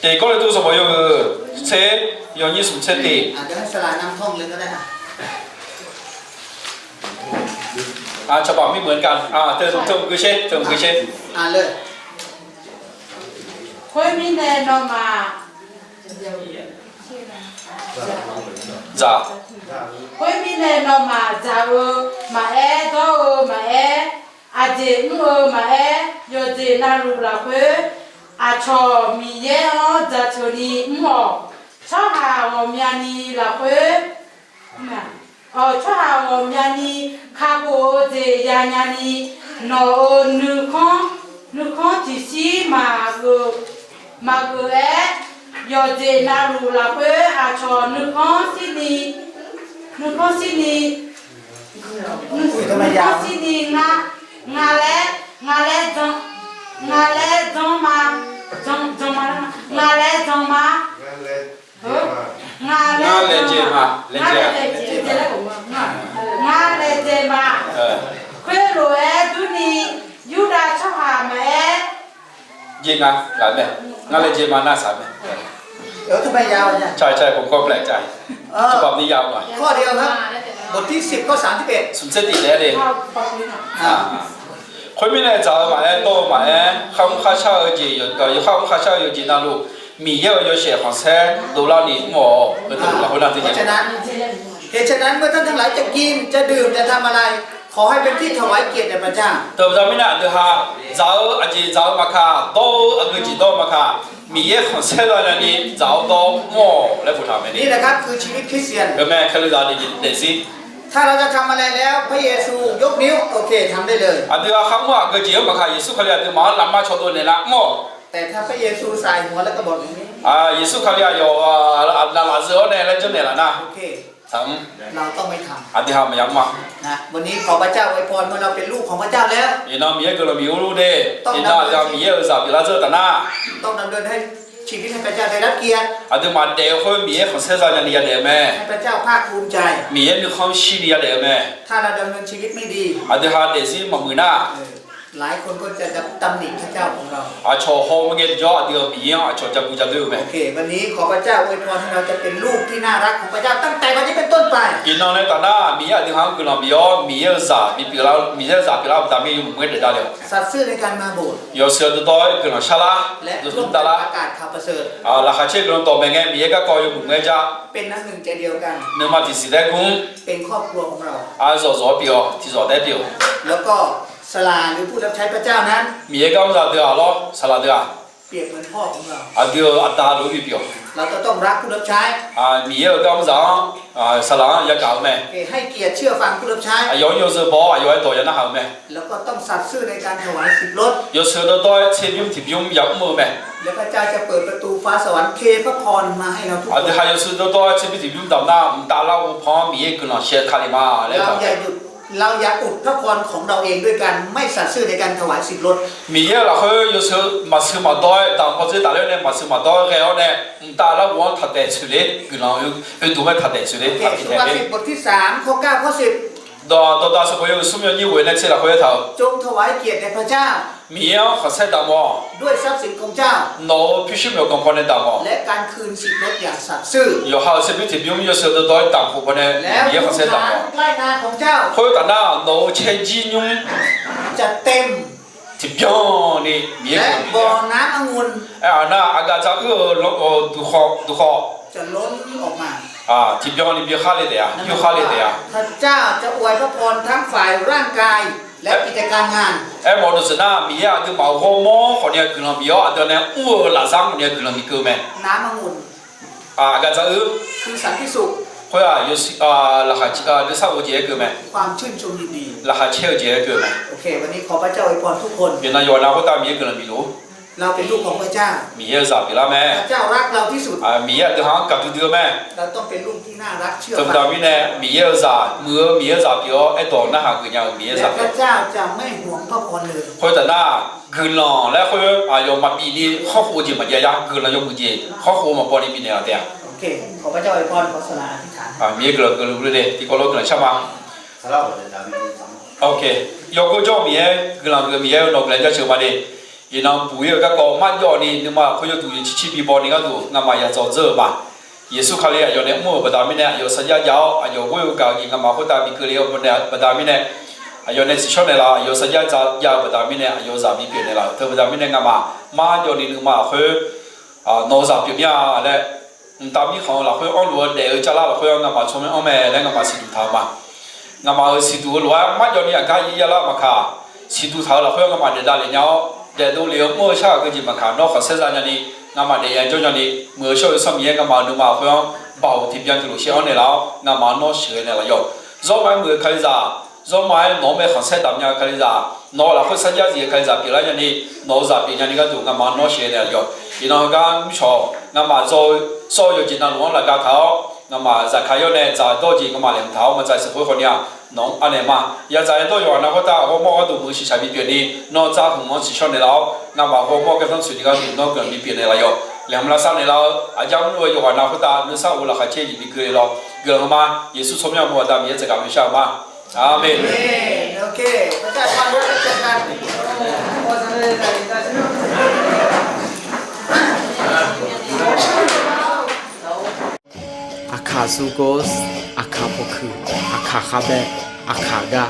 Tiq Gawrliqtu sanqbof yawhuiq tser yawnyir smq tser tif. Caqbaq mir meuq-eu ka, teu mq gui sher, teu mq gui sher. Khoermirnae nawmaf dzaq. Khoermirnae nawmaf dzaq-eu maqaer, dawr-eu maqaer, aqjeq mr-eu maqaer, yawqjeq navluf lafkhoer aqcawq Miqyaer-anr jaceuq ni mr-awq. Tsawrhaq ghawqmyani lafkhoer, tsawrhaq ghawqmyani kakhof-eu jeq yanya ni, nawq-euq nuikhanr, nuikhanr tiqshir maqgeuf, maqgeuf-aer, yawqjeq navluf lafkhoer aqcawq nuikhanr shirni, nuikhanr shirni, nuikhanr shirni nga, nga laer, nga laer jan, nga laer jan ma, jan, jan ma, nga laer jan ma. Nga laejae ma, laejae, nga laejae ma. Khoerlof-aer durni, Yurdav tsawrhaq maqaer, jeq nga, nga laejae ma nar saq mae. ใช่ ใช่ ผมก็แปลกใจ ฉบับนี้ยาวหน่อย ข้อเดียวครับ บทที่สิบ ข้อสามสิบเอ็ด สมเสติแล้วดิ อ่า Khoermirnae dzaq-eu maqaer, dawr-eu maqaer, kharmr kharshar-eu jeq, yawkhav mr kharshar-eu yawqjeq navluf, Miqyaer-euq yawshaef khanqsaer dovlarni mr-awq. เพราะฉะนั้น เหตุฉะนั้น เมื่อท่านทั้งหลายจะกิน จะดื่ม จะทำอะไร ขอให้เป็นที่ถวายเกียรติแด่พระเจ้า Teubaqda mirnae aqdui ha, dzaq-eu aqjeq dzaq-eu maqkaq, dawr-eu aqgeu jeq dawr-eu maqkaq, Miqyaer khanqsaer zanya ni dzaq-awr dawr mr-awq laer boftaq-euq mae. นี่แหละครับ คือชีวิตคริสเตียน Heumya Kalizaq daefzir ถ้าเราจะทำอะไรแล้ว พระเยซูยกนิ้ว โอเค ทำได้เลย Aqdui ha kharmr-eu aqgeu jeq-anr maqkaq, Yeqsur Kali aqduimaf-anr lafma cawdov naeqlar mr-awq. แต่ถ้าพระเยซูสายหัวแล้วก็บอกอย่างนี้ Yeqsur Kali aqyawf naqlaf zeu-awr nae laer janrnaeq laf nar, โอเค saq-anr เราต้องไม่ทำ aqdui ha maqya mr-a. นะ วันนี้ขอพระเจ้าอวยพร เมื่อเราเป็นลูกของพระเจ้าแล้ว Iqnan Miqyaer guiqlanq bif-eu lor de. Iqnan aqdui ha Miqyaer-euq zaq pyeuflar zeur taf nar, ต้องดำเนินให้ชีวิตให้พระเจ้าได้รับเกียรติ aqduimaf daef-eu khoer Miqyaer khanqsaer zanya ni yadaef-eu mae. ให้พระเจ้าภาคภูมิใจ Miqyaer nuikhanr shirni yadaef-eu mae. ถ้าเราดำเนินชีวิตไม่ดี Aqdui ha daefzir maqmuiq nar, หลายคนก็จะตำหนิพระเจ้าของเรา Aqcawq haw-eu ngae tiqjawr aqdui-euq Miqyaer-anr aqcawq jabu jadoer-eu mae. โอเค วันนี้ขอพระเจ้าอวยพรให้เราจะเป็นลูกที่น่ารักของพระเจ้าตั้งแต่วันนี้เป็นต้นไป Iqnan nae taf nar, Miqyaer aqdui ha-anr guiqlanq bif-awr, Miqyaer-euq zaq bipyeuf lar, Miqyaer-euq zaq pyeuflar-eu baqda mirnae yawmuiq-aer daefdar le-awq. สัตย์ซื่อในการมาโบสถ์ Yawshuif-eu dawrdawr-aer guiqlanq sharlar, และร่วมกันประกาศข่าวประเสริฐ dawqtawr-aer laqkhaq caer guiqlanq dawqmaeq ngae Miqyaer garkawv yawmuiq-aer jar, เป็นน้ำหนึ่งใจเดียวกัน nuima tiqsiq taef-aer gmr, เป็นครอบครัวของเรา zawqzawq-aer pyeuf-awq, tiqzawq taef-aer pyeuf-awq. แล้วก็ศาลาหรือผู้รับใช้พระเจ้านั้น Miqyaer garmr zaq deuq-aq lawr, saqlaq deuq-aq, เปรียบเหมือนพ่อของเรา aqdui-euq aqda lof-aer bipyeuf-awq. เราก็ต้องรักผู้รับใช้ Miqyaer-euq garmr zaq-anr, saqlaq-anr yagaq-eu mae. ให้เกียรติเชื่อฟังผู้รับใช้ Aqyawf-anr yawzeu baw-awr aqyawf-aer dawq ya narhaq-eu mae. แล้วก็ต้องสัตย์ซื่อในการถวายสิบลด Yawshuif-eu dawrdawr-aer tserbymr tiqbymr yamr-eu mae. แล้วพระเจ้าจะเปิดประตูฟ้าสวรรค์ เทพระพรมาให้เราทุกคน Aqdui ha yawshuif-eu dawrdawr-aer tserbymr tiqbymr damq nar, mqtav larghov pan-anr Miqyaer guiqlanq sheuq kali ma laer aer-eu mae. เราอย่าหยุด เราอย่าอุดพระพรของเราเองด้วยการไม่สัตย์ซื่อในการถวายสิบลด Miqyaer-euq lafkhoer yawshuif maqsui maqdawr-aer, damq pawdzer tafler nae maqsui maqdawr-aer ghae-awr nae, mqtav larghov-anr taqdaef tsoeq ler, guiqlanq oe dmq-aer taqdaef tsoeq ler. โอเค สุภาษิตบทที่สาม ข้อเก้า ข้อสิบ Dawqdaq sanqbof yawhuiq smr yawnyir ghoe nae tser lafkhoer aertaq-euq, จงถวายเกียรติแด่พระเจ้า Miqyaer-anr khanqsaer damq-awq. ด้วยทรัพย์สินของเจ้า Nawq-euq pyurshuir myawqganq paw nae damq-awq. และการคืนสิบลดอย่างสัตย์ซื่อ Yawqha-euq tserbymr tiqbymr yawshuif-eu dawrdawr-aer damq khof paw nae Miqyaer khanqsaer damq-awq. แล้วทุกครั้งใกล้นาของเจ้า Khoertaf nar, nawq-euq caerjir nymr จะเต็ม tiqbyan ni Miqyaer และบ่อน้ำองุ่น Aernar, aqgaf dzaq uir-euq duqkhawf, duqkhawf จะล้นออกมา tiqbyan ni bi khar le taef-a, yur khar le taef-a. พระเจ้าจะอวยพระพรทั้งฝ่ายร่างกายและกิจการงาน Aermawf-eu dawqtsuif nar, Miqyaer aqduimaf ghawrmawr khawfni-a guiqlanq bif-awr, aqdui nae mr-eu lafzar mawfni-a guiqlanq bif keuv-eu mae. น้ำองุ่น Aqgaf dzaq uir คือสันติสุข khoer-aq, laqkhaq, nuisar of-eu jeq aer keuv mae. ความชื่นชมยินดี Laqkhaq caer-eu jeq aer keuv mae. โอเค วันนี้ขอพระเจ้าอวยพรทุกคน Iqnan yawqha-anr khoertav Miqyaer guiqlanq bif luf-ur. เราเป็นลูกของพระเจ้า Miqyaer-euq zaq pyeuflar mae. พระเจ้ารักเราที่สุด Miqyaer aqdui ha-anr gaqdui dui-eu mae. เราต้องเป็นลูกที่น่ารัก เชื่อฟัง Teubaqda mirnae Miqyaer-euq zaq muiq-eu Miqyaer-euq zaq pyeuf-awr, aerdawq narhaq geuf nya-eu Miqyaer-euq zaq pyeuf. และพระเจ้าจะไม่หวงพระพรเลย Khoertaf nar, guiqlanq laer khoer aqyawf maqbif ni khawr khof-eu jeq maqjav ya, guiqlanq yawmuiq jeq khawr khof maqbaw ni bifnaeq-a taef-a. โอเค ขอพระเจ้าอวยพร ขอสละอธิษฐาน Miqyaer guiqlanq geuf luf le, tiqkawv lof guiqlanq shar ma. Yawgor jawr-eu Miqyaer, guiqlanq geuf Miqyaer-eu, nawq guiqlanq jaceuq ma de. Iqnan buq-ir-eu garkawv marjawv ni nuima khoer yawduq yawcir cir bibaw ni gharduq ngamaf yadzawq dzeur-euq ma. Yeqsur Kali aqyawf nae mr-euq baqda mirnae aqyawf sarjax jav-awr, aqyawf ghoer-eu gaq-eu jeq ngamaf khoertav bi keuvle-eu baqda mirnae, aqyawf nae tsiqshawr naeqlaf-awr, aqyawf sarjax jav-eu baqda mirnae aqyawf zaq bipyeuf naeqlaf-euq teu baqda mirnae ngamaf marjawv ni nuima khoer nawq-eu zaq pyeuf mir-a laer, mqtav mirkhanq-eu lafkhoer anrluf-eu daef-eu javlar lafkhoer-anr ngamaf tsawrmyanr anr mae laer ngamaf siqduq taq-eu ma. Ngamaf-euq siqduq-eu lof-aer marjawv ni aqgar ir yalar maqkaq, siqduq taq-eu lafkhoer ngamaf daef davlef nya-awr, daefdov lef-eu mr-eu shar ghaq geujeq maqkaq, nawr khanqsaer za nyani, ngamaf daef ya jawr nyani, muiq-eu shawr-eu Sanqmiqyaer ngamaf-euq nuima khoer-anr baoq tiqbyan tiqlof shaer-anr naeqlaf-awr, ngamaf-anr nawr sheuqghae naeqlaf yawq. Zawrma-aer muiq-eu Kalizaq, zawrma-aer nawq-anr mae khanqsaer damq nya-eu Kalizaq, nawq-eu lafkhoer sarjax zif-eu Kalizaq pyeuflar nyani, nawq-eu zaq pyeuf nyani gharduq ngamaf-anr nawr sheuqghae naeqlaf yawq. Iqnan heugar mircawq ngamaf dzaw-eu sawr-eu yawqjeq navluf-anr laqga taq-awr, ngamaf zaqkhav yawr nae dzaq dawr-eu jeq ngamaf laeqhmq taq-awr maqdzaq siq khoer khawf ni-aq, nawq-anr anaeq ma. Yadzaq-aer dawr yawqghaq nav khoertav ghawrmawr gharduq muiq-eu shiqshaq bipyeuf ni, nawr dzar hmq-anr tsiqshawr naeqlaf-awr, ngamaf ghawrmawr gardanr tsoeq ni gharduq nawr guiqlanq bipyeuf naeqlaf yawq. Laeqhmq lavsav naeqlaf-eu aqjar mrluf-eu yawqghaq nav khoertav nuisar of-eu laqkhaq caer jeq bi keuvle lawr. Guiqlanq heu ma. Yeqsur tsawrmyanr-eu baqda Miqyaer tsaevgaq maqshar-eu ma. Aqmeq. โอเค พระเจ้าพาเราไปเจอกัน โอเค พระเจ้าพาเราไปเจอกัน โอเค พระเจ้าพาเราไปเจอกัน Aqsur ghost, aqkaq pawkuiq, aqkaq khavbae, aqkaq gar.